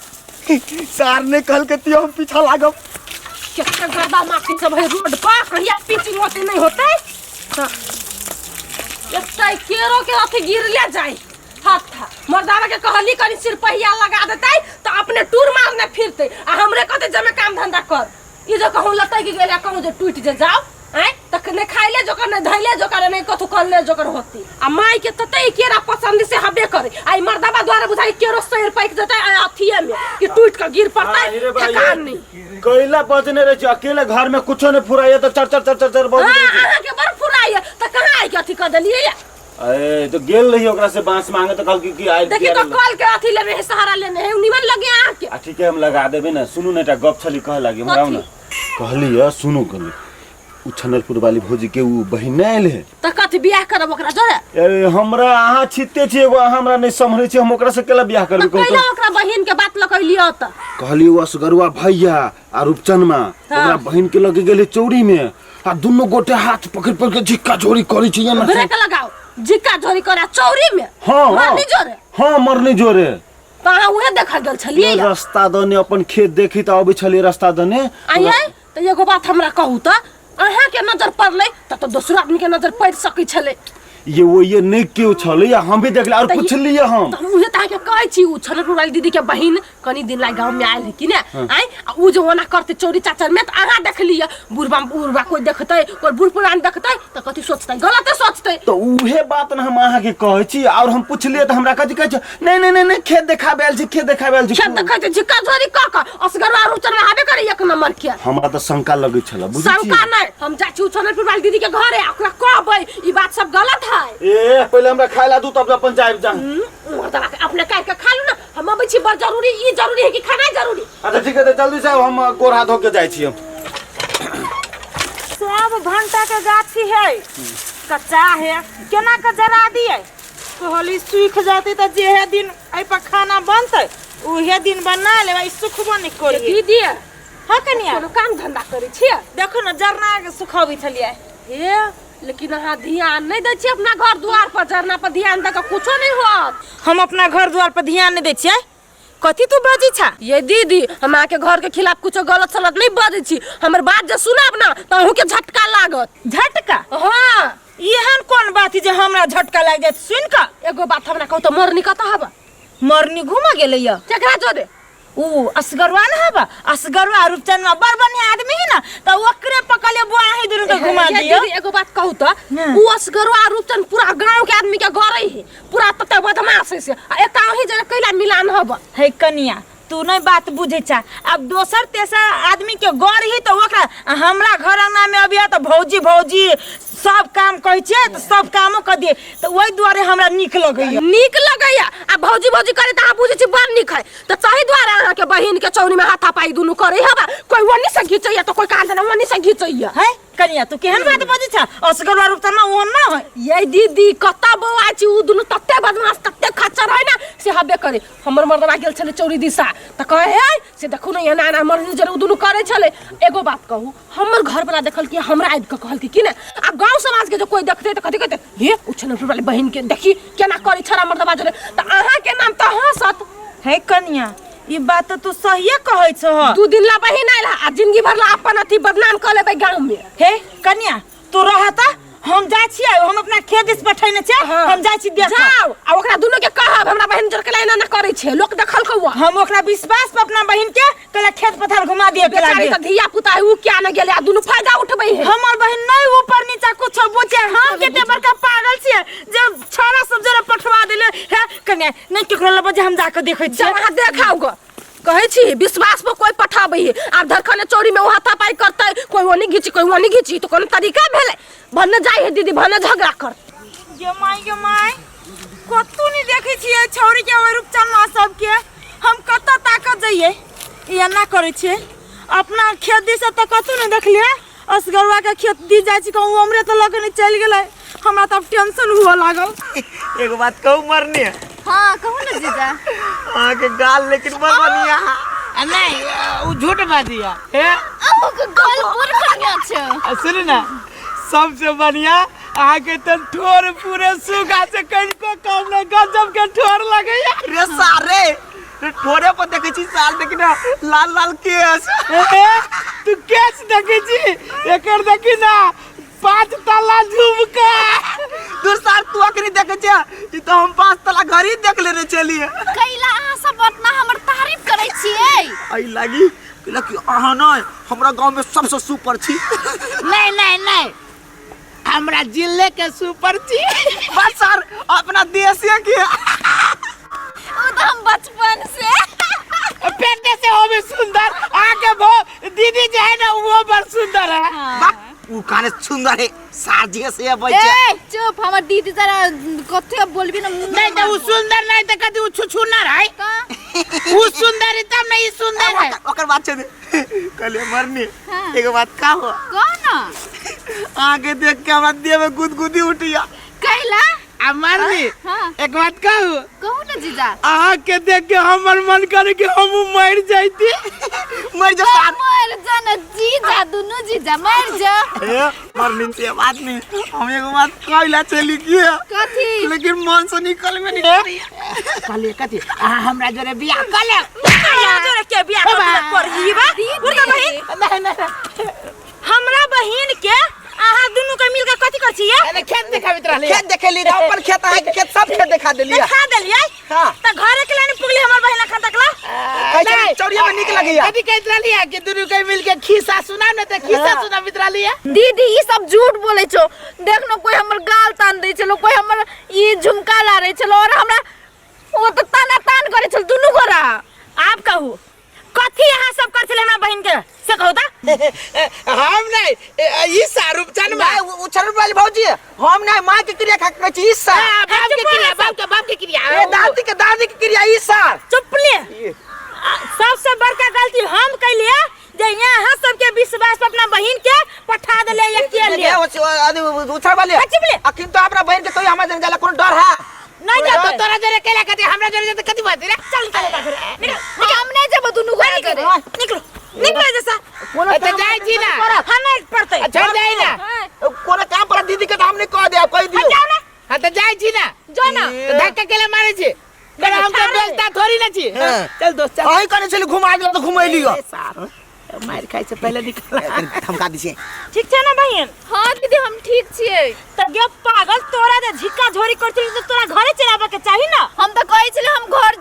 सार ने कहल के तियो हम पीछा लागब। कितना गर्दा माखी सब है रोड पर कहिया पिचिंग होते नहीं होते। एकटा केरो के अथी गिरले जाए हाथ था मर्दाना के कहली कनी सिर पहिया लगा देतै त अपने टूर मारने फिरते आ हमरे कहते जमे काम धंधा कर। ई जो कहूं लटक गेल आ कहूं जे टूट जे जाओ आय तक ने खाइले जोकर ने धैले जोकर ने कथु करले जोकर होती आ माई के तते केरा पसंद से हबे करे आ ई मर्दाबा द्वारा बुझाई केरो सैर पैक जतै आ अथिए में कि टूट के गिर पड़तै ठेकान नहीं। कैला बजने रहे छी अकेले घर में कुछो नहीं फुराइए तो चर चर चर चर चर बजने रहे। अहाँ के बड़ फुराइए त कहां आई के अथी कर देलिए? ए तो गेल रही ओकरा से बांस मांगे तो कहल कि आइल देखी तो कल के अथी लेने है सहारा लेने है निमन लगे अहाँ के। आ ठीक है हम लगा देबे ना। सुनू ने एकटा गप छली कह लागी हमरा ना कहली है सुनू कहली उछनलपुर वाली भौजी के उ बहिन नहीं आयल है त कथी बियाह करब ओकरा जोरे? ए हमरा अहाँ छिते छी एगो अहाँ हमरा नहीं सम्हरै छी हम ओकरा से केला बियाह करबे कहू? कैला ओकरा बहिन के बात लकैलियो त कहली उ असगरुआ भैया आ रूपचनमा ओकरा बहिन के लगे गेले चौरी में आ दुनू गोटे हाथ पकड़ पकड़ के झिक्का झोरी करै छी ना ब्रेक लगाओ झिक्का झोरी करा चौरी में। हां मरनी जोरे। हां मरनी जोरे त अहाँ उहे देखा गेल छलियै रास्ता दने अपन खेत देखी त अबै छलियै रास्ता दने। आइए त एगो बात हमरा कहू त अहाँ के नजर पड़लै त तो दोसरो आदमी के नजर पड़ सकै छलै। ये वो ये नहीं केओ छलै या हम भी देखले और पुछलिए हम त हम उहे त अहाँके कहै छी उ छनरपुर वाली दीदी के बहिन कनी दिन ला गांव में आयल है कि ने आइ आ उ जे ओना करते चोरी चाचर में त अहाँ देखलिए बुढ़बा बुढ़बा कोई देखतै कोई बूढ़ पुरान देखतै त कथी सोचतै गलते सोचतै। तऽ उहे बात ने हम अहाँके कहै छी और हम पुछलियै तऽ हमरा कथी कहै छै नहि नहि नहि नहि खेत देखाबे आयल छी खेत देखाबे आयल छी खेत देखै छै झिक्का झोरी कऽ कऽ असगरवा रुचन हाबे करे एक नंबर के हमरा तऽ शंका लगै छल बुझै शंका छी नहीं हम जाइ छी उछनलपुर वाली दीदी के घरे आ ओकरा कहबै ई बात सब गलत है ए पहिले हमरा खाय ला दू तब अपन जायब जा उम्हर दबा के अपने काटि के खा लू ना हम अबै छी बड़ जरूरी ई जरूरी है कि खाना जरूरी अच्छा ठीक है तऽ जल्दी से आउ, हम गोर हाथ धो के जाइ छी हम सब भंटा के गाछी है कच्चा है केना के जरा दिए कहली सूख जाते तऽ जेहे दिन एहि पर खाना बनतै उहे दिन बना लेबै ई सुखबो नहि करिए दीदी हाँ कनिया कोनो काम धंधा करै छियै देखो ने जरना के सुखबै छलियै हे लेकिन अहाँ ध्यान नहि दै छियै अपना घर दुआर पर जरना पर ध्यान दऽ कऽ कुछो नहि होत हम अपना घर दुआर पर ध्यान नहि दै छियै कथी तू बाजै छा ये दीदी हम अहाँके घर के खिलाफ कुछो गलत सलत नहि बजै छी हमर बात जे सुनब ना तऽ अहूँके झटका लागत झटका हाँ एहन कोन बात है जे हमरा झटका लागि जायत सुनि कऽ एगो बात हमरा कहू तऽ मरनी कतऽ हब मरनी घूमऽ गेलै यऽ केकरा जोरे ऊ असगरवा न हबा असगरवा रूपचंदवा बड़ बढ़िया आदमी है ना तो ओकरे पकड़ले बुआ ही दुनू के घुमा ये दियो दीदी एगो बात कहू तऽ हाँ। उ असगरवा रूपचंद पूरा गांव के आदमी के गरै है पूरा तते बदमाश है से आ एता अहीं जरे कैला मिलान हब हे कनिया तू नहीं बात बुझे छा अब दोसर तेसर आदमी के गौर ही तो ओकरा आ हमरा घर अंगना में अभी तो भौजी भौजी सब काम कहै छियै तऽ सब कामो कऽ दियै तऽ ओहि दुआरे हमरा नीक लगैया नीक लगैया आ भौजी भौजी करे तऽ अहाँ बुझै छी बड़ नीक है तऽ ताहि दुआरे अहाँके बहिन के चौरी में हाथापाई दुनू करे हबा कोई ओनी से घिचैया तऽ कोई कहाँ देना ओनी से घिचैया है कनिया तू केहन बात बजै छा असगरवा रूप त ना ओहन ना है ये दीदी कत्ता बौआ छी उ दुनू तते बदमाश तते खच्चर है ना से हबे करे हमर मर्दवा गेल छलै चौरी दिशा तऽ कहे है से देखू ने एना एना मर्द जरे उ दुनू करे छलै एगो बात कहू हमर घर वाला देखल कि हमरा आबि कऽ कहलकै कि ने आ गाँव समाज के जो कोई देखते तऽ कथी कहते हे उ छनपुर वाली बहिन के देखी केना करे छड़ा मर्दवा जरे तऽ अहाँ के नाम तऽ हंसत है कनिया ई बात तऽ तू सहिए कहै छह दू दिन ला बहिन आयल आ जिंदगी भर ला अपन अथी बदनाम कऽ लेबै गाँव में हे कनिया तू रहता हम जाइ छियै हम अपना खेत दिस पठेने छियै हाँ। हम जाइ छी देख जाओ आ ओकरा दुनू के कहब हमरा बहिन जर के एना ना करै छै लोक देखलकै वो हम ओकरा विश्वास पर अपना बहिन के कहला खेत पथार घुमा दिए के बेचारी लागे तऽ धिया पुता है उ क्या न गेलै आ दुनू फायदा उठबै है हमर बहिन नहीं ऊपर नीचा कुछो बुझे हम केते बड़का पागल छियै जे छोरा सब जरा पठवा देले हे कन्या नहीं केकरो लबो जे हम जाके देखै चल छियै अहाँ देखाउ ग कहै छी विश्वास पर कोई पठाबै है आब धरखने चोरी में हाथा पाई करतै कोई ओनी घीची कोई ओनी घीची तो कोनो तरीका भेलै भन्ने जाइ है दीदी भन्ने झगड़ा कर गे माय गे माय कतौ नहीं देखै छियै छौरी के ओहि रूपचनमा सबके हम कतऽ ताकत जइयै ई एना करै छियै अपना खेत दिस तऽ कतौ नहीं देखलियै असगरुआ के खेत दी जाइ छी कहूँ हमरे तऽ लऽ के नहीं चलि गेलै हमरा तऽ आब टेंशन हुअ लागल एगो बात कहू मरनी हाँ कहू ना जीजा अहाँके गाल लेकिन बड़ बढ़िया आ नहीं उ झूठ बाजिया हे अहूँके गाल बड़ बढ़िया छै आ सुनू ना सबसे बढ़िया अहाँके तऽ ठोर पूरे सूखा से कनिको कम नहीं गजब के ठोर लगैया रे सारे रे ठोरे पर देखै छी साल देखी ना लाल लाल केस ए, तू केस देखै छी एकर देखी ना पांच ताला झुमका दूर सार तू अखनी देखै छै ई तऽ हम पांच तला घर ही देख लेने छलियै कैला अहाँ सब अपना हमर तारीफ करै छियै एहि लागी कहलक कि अहाँ नहि हमरा गाँव में सबसे सुपर छी नहीं नहीं नहीं हमरा जिले के सुपर छी बस सर अपना देश के ओ तऽ हम बचपन से पेटे से हो भी सुंदर आके भो दीदी जो है ना वो बड़ सुंदर है बा उ काने सुंदर है साझे से बच्चे ए चुप हमर दीदी जरा कथी बोलबी ना मुँह नहीं तो वो सुंदर नहीं तो कभी वो छुछुनर है वो सुंदर है तब नहीं सुंदर है ओकर बात छै कहलिए मरनी हाँ। एगो बात का हो कह ना आके देख के हमरा देह में गुदगुदी उठिया कैला आ मरनी हाँ। एक बात कहू कहू ना जीजा अहाँ के देख के हमर मन करे कि हम मर जाती मर जा सार मर जा ना जीजा दुनू जीजा मर जा ए मरनी से बात नहीं हम एगो बात कहला चली की कथी लेकिन मन से निकल में नहीं कहलिए कथी अहाँ हमरा जोरे बियाह कर ले हमरा जोरे के बियाह कर करही बा उड़ बहिन नहीं नहीं हमरा बहिन के अहाँ दुनू के मिल के कथी कर छियै अरे खेत देखाबैत रहली खेत देखेली ना अपन खेत अहाँ के खेत सब खेत देखा देलियै देखा देलियै हाँ। त घरे के लाने पुगली हमर बहिन अखन तक ला कहै छै चौड़िया में नीक लगैया कथी कहैत रहली है कि दुनू के मिल के खिस्सा सुना ने तऽ खिस्सा सुनाबैत रहली है दीदी ई सब झूठ बोले छो देख न कोई हमर गाल तान दै छलो, कोई हमर ई झुमका लारै छलो और हमरा ओ तऽ ताना तान करै छल दुनू गोरा। आप कहू कथी अहाँ सब कर छले हमरा बहिन के से कहू त। हम नहीं, ई सारूप चनमा। नहीं, उ छड़ वाली भौजी हम नहीं, मां के क्रिया खा के कहै छी ई सार। हां, बाप के क्रिया, बाप के क्रिया। ए दादी के, दादी के क्रिया ई सार। चुप ले। सबसे बड़का गलती हम कैलिए जे यहाँ सबके विश्वास पर अपना बहिन के पठा देले या के लिए। उछड़ वाली। चुप ले। अखिन तो अपना बहिन के कोई हमरा जन जाला कोनो डर है? नहीं तो जाते। तोरा जरे केला कथी, हमरा जरे जते कथी बात रे? चल निकल निकल निकल। हम नहीं जेबो दुनू गोरा जरे। निकलो निकलो जैसा। कोनो तो जाय छी ना। हाँ नहीं पड़ते। छोड़ जाय ना। कोनो काम पर दीदी के तो हम नहीं कह दे, कह दियो। जाओ ना। हां तो जाय छी ना। जो ना। तो धक्का केला मारे छी? पर हम तो बेचता थोड़ी ना छी। चल दोस्त चल। अहीं कने छली घुमा दियो तो घुमैलियो। सार मार खाइ से पहले निकल। धमका दी छी। ठीक छै ना बहिन? हां दीदी हम ठीक छियै। त गे पागल तोरा जे झिक्का झोरी करछली त तोरा घरे चलाबे के चाही ना। हम त कहै छली हम घर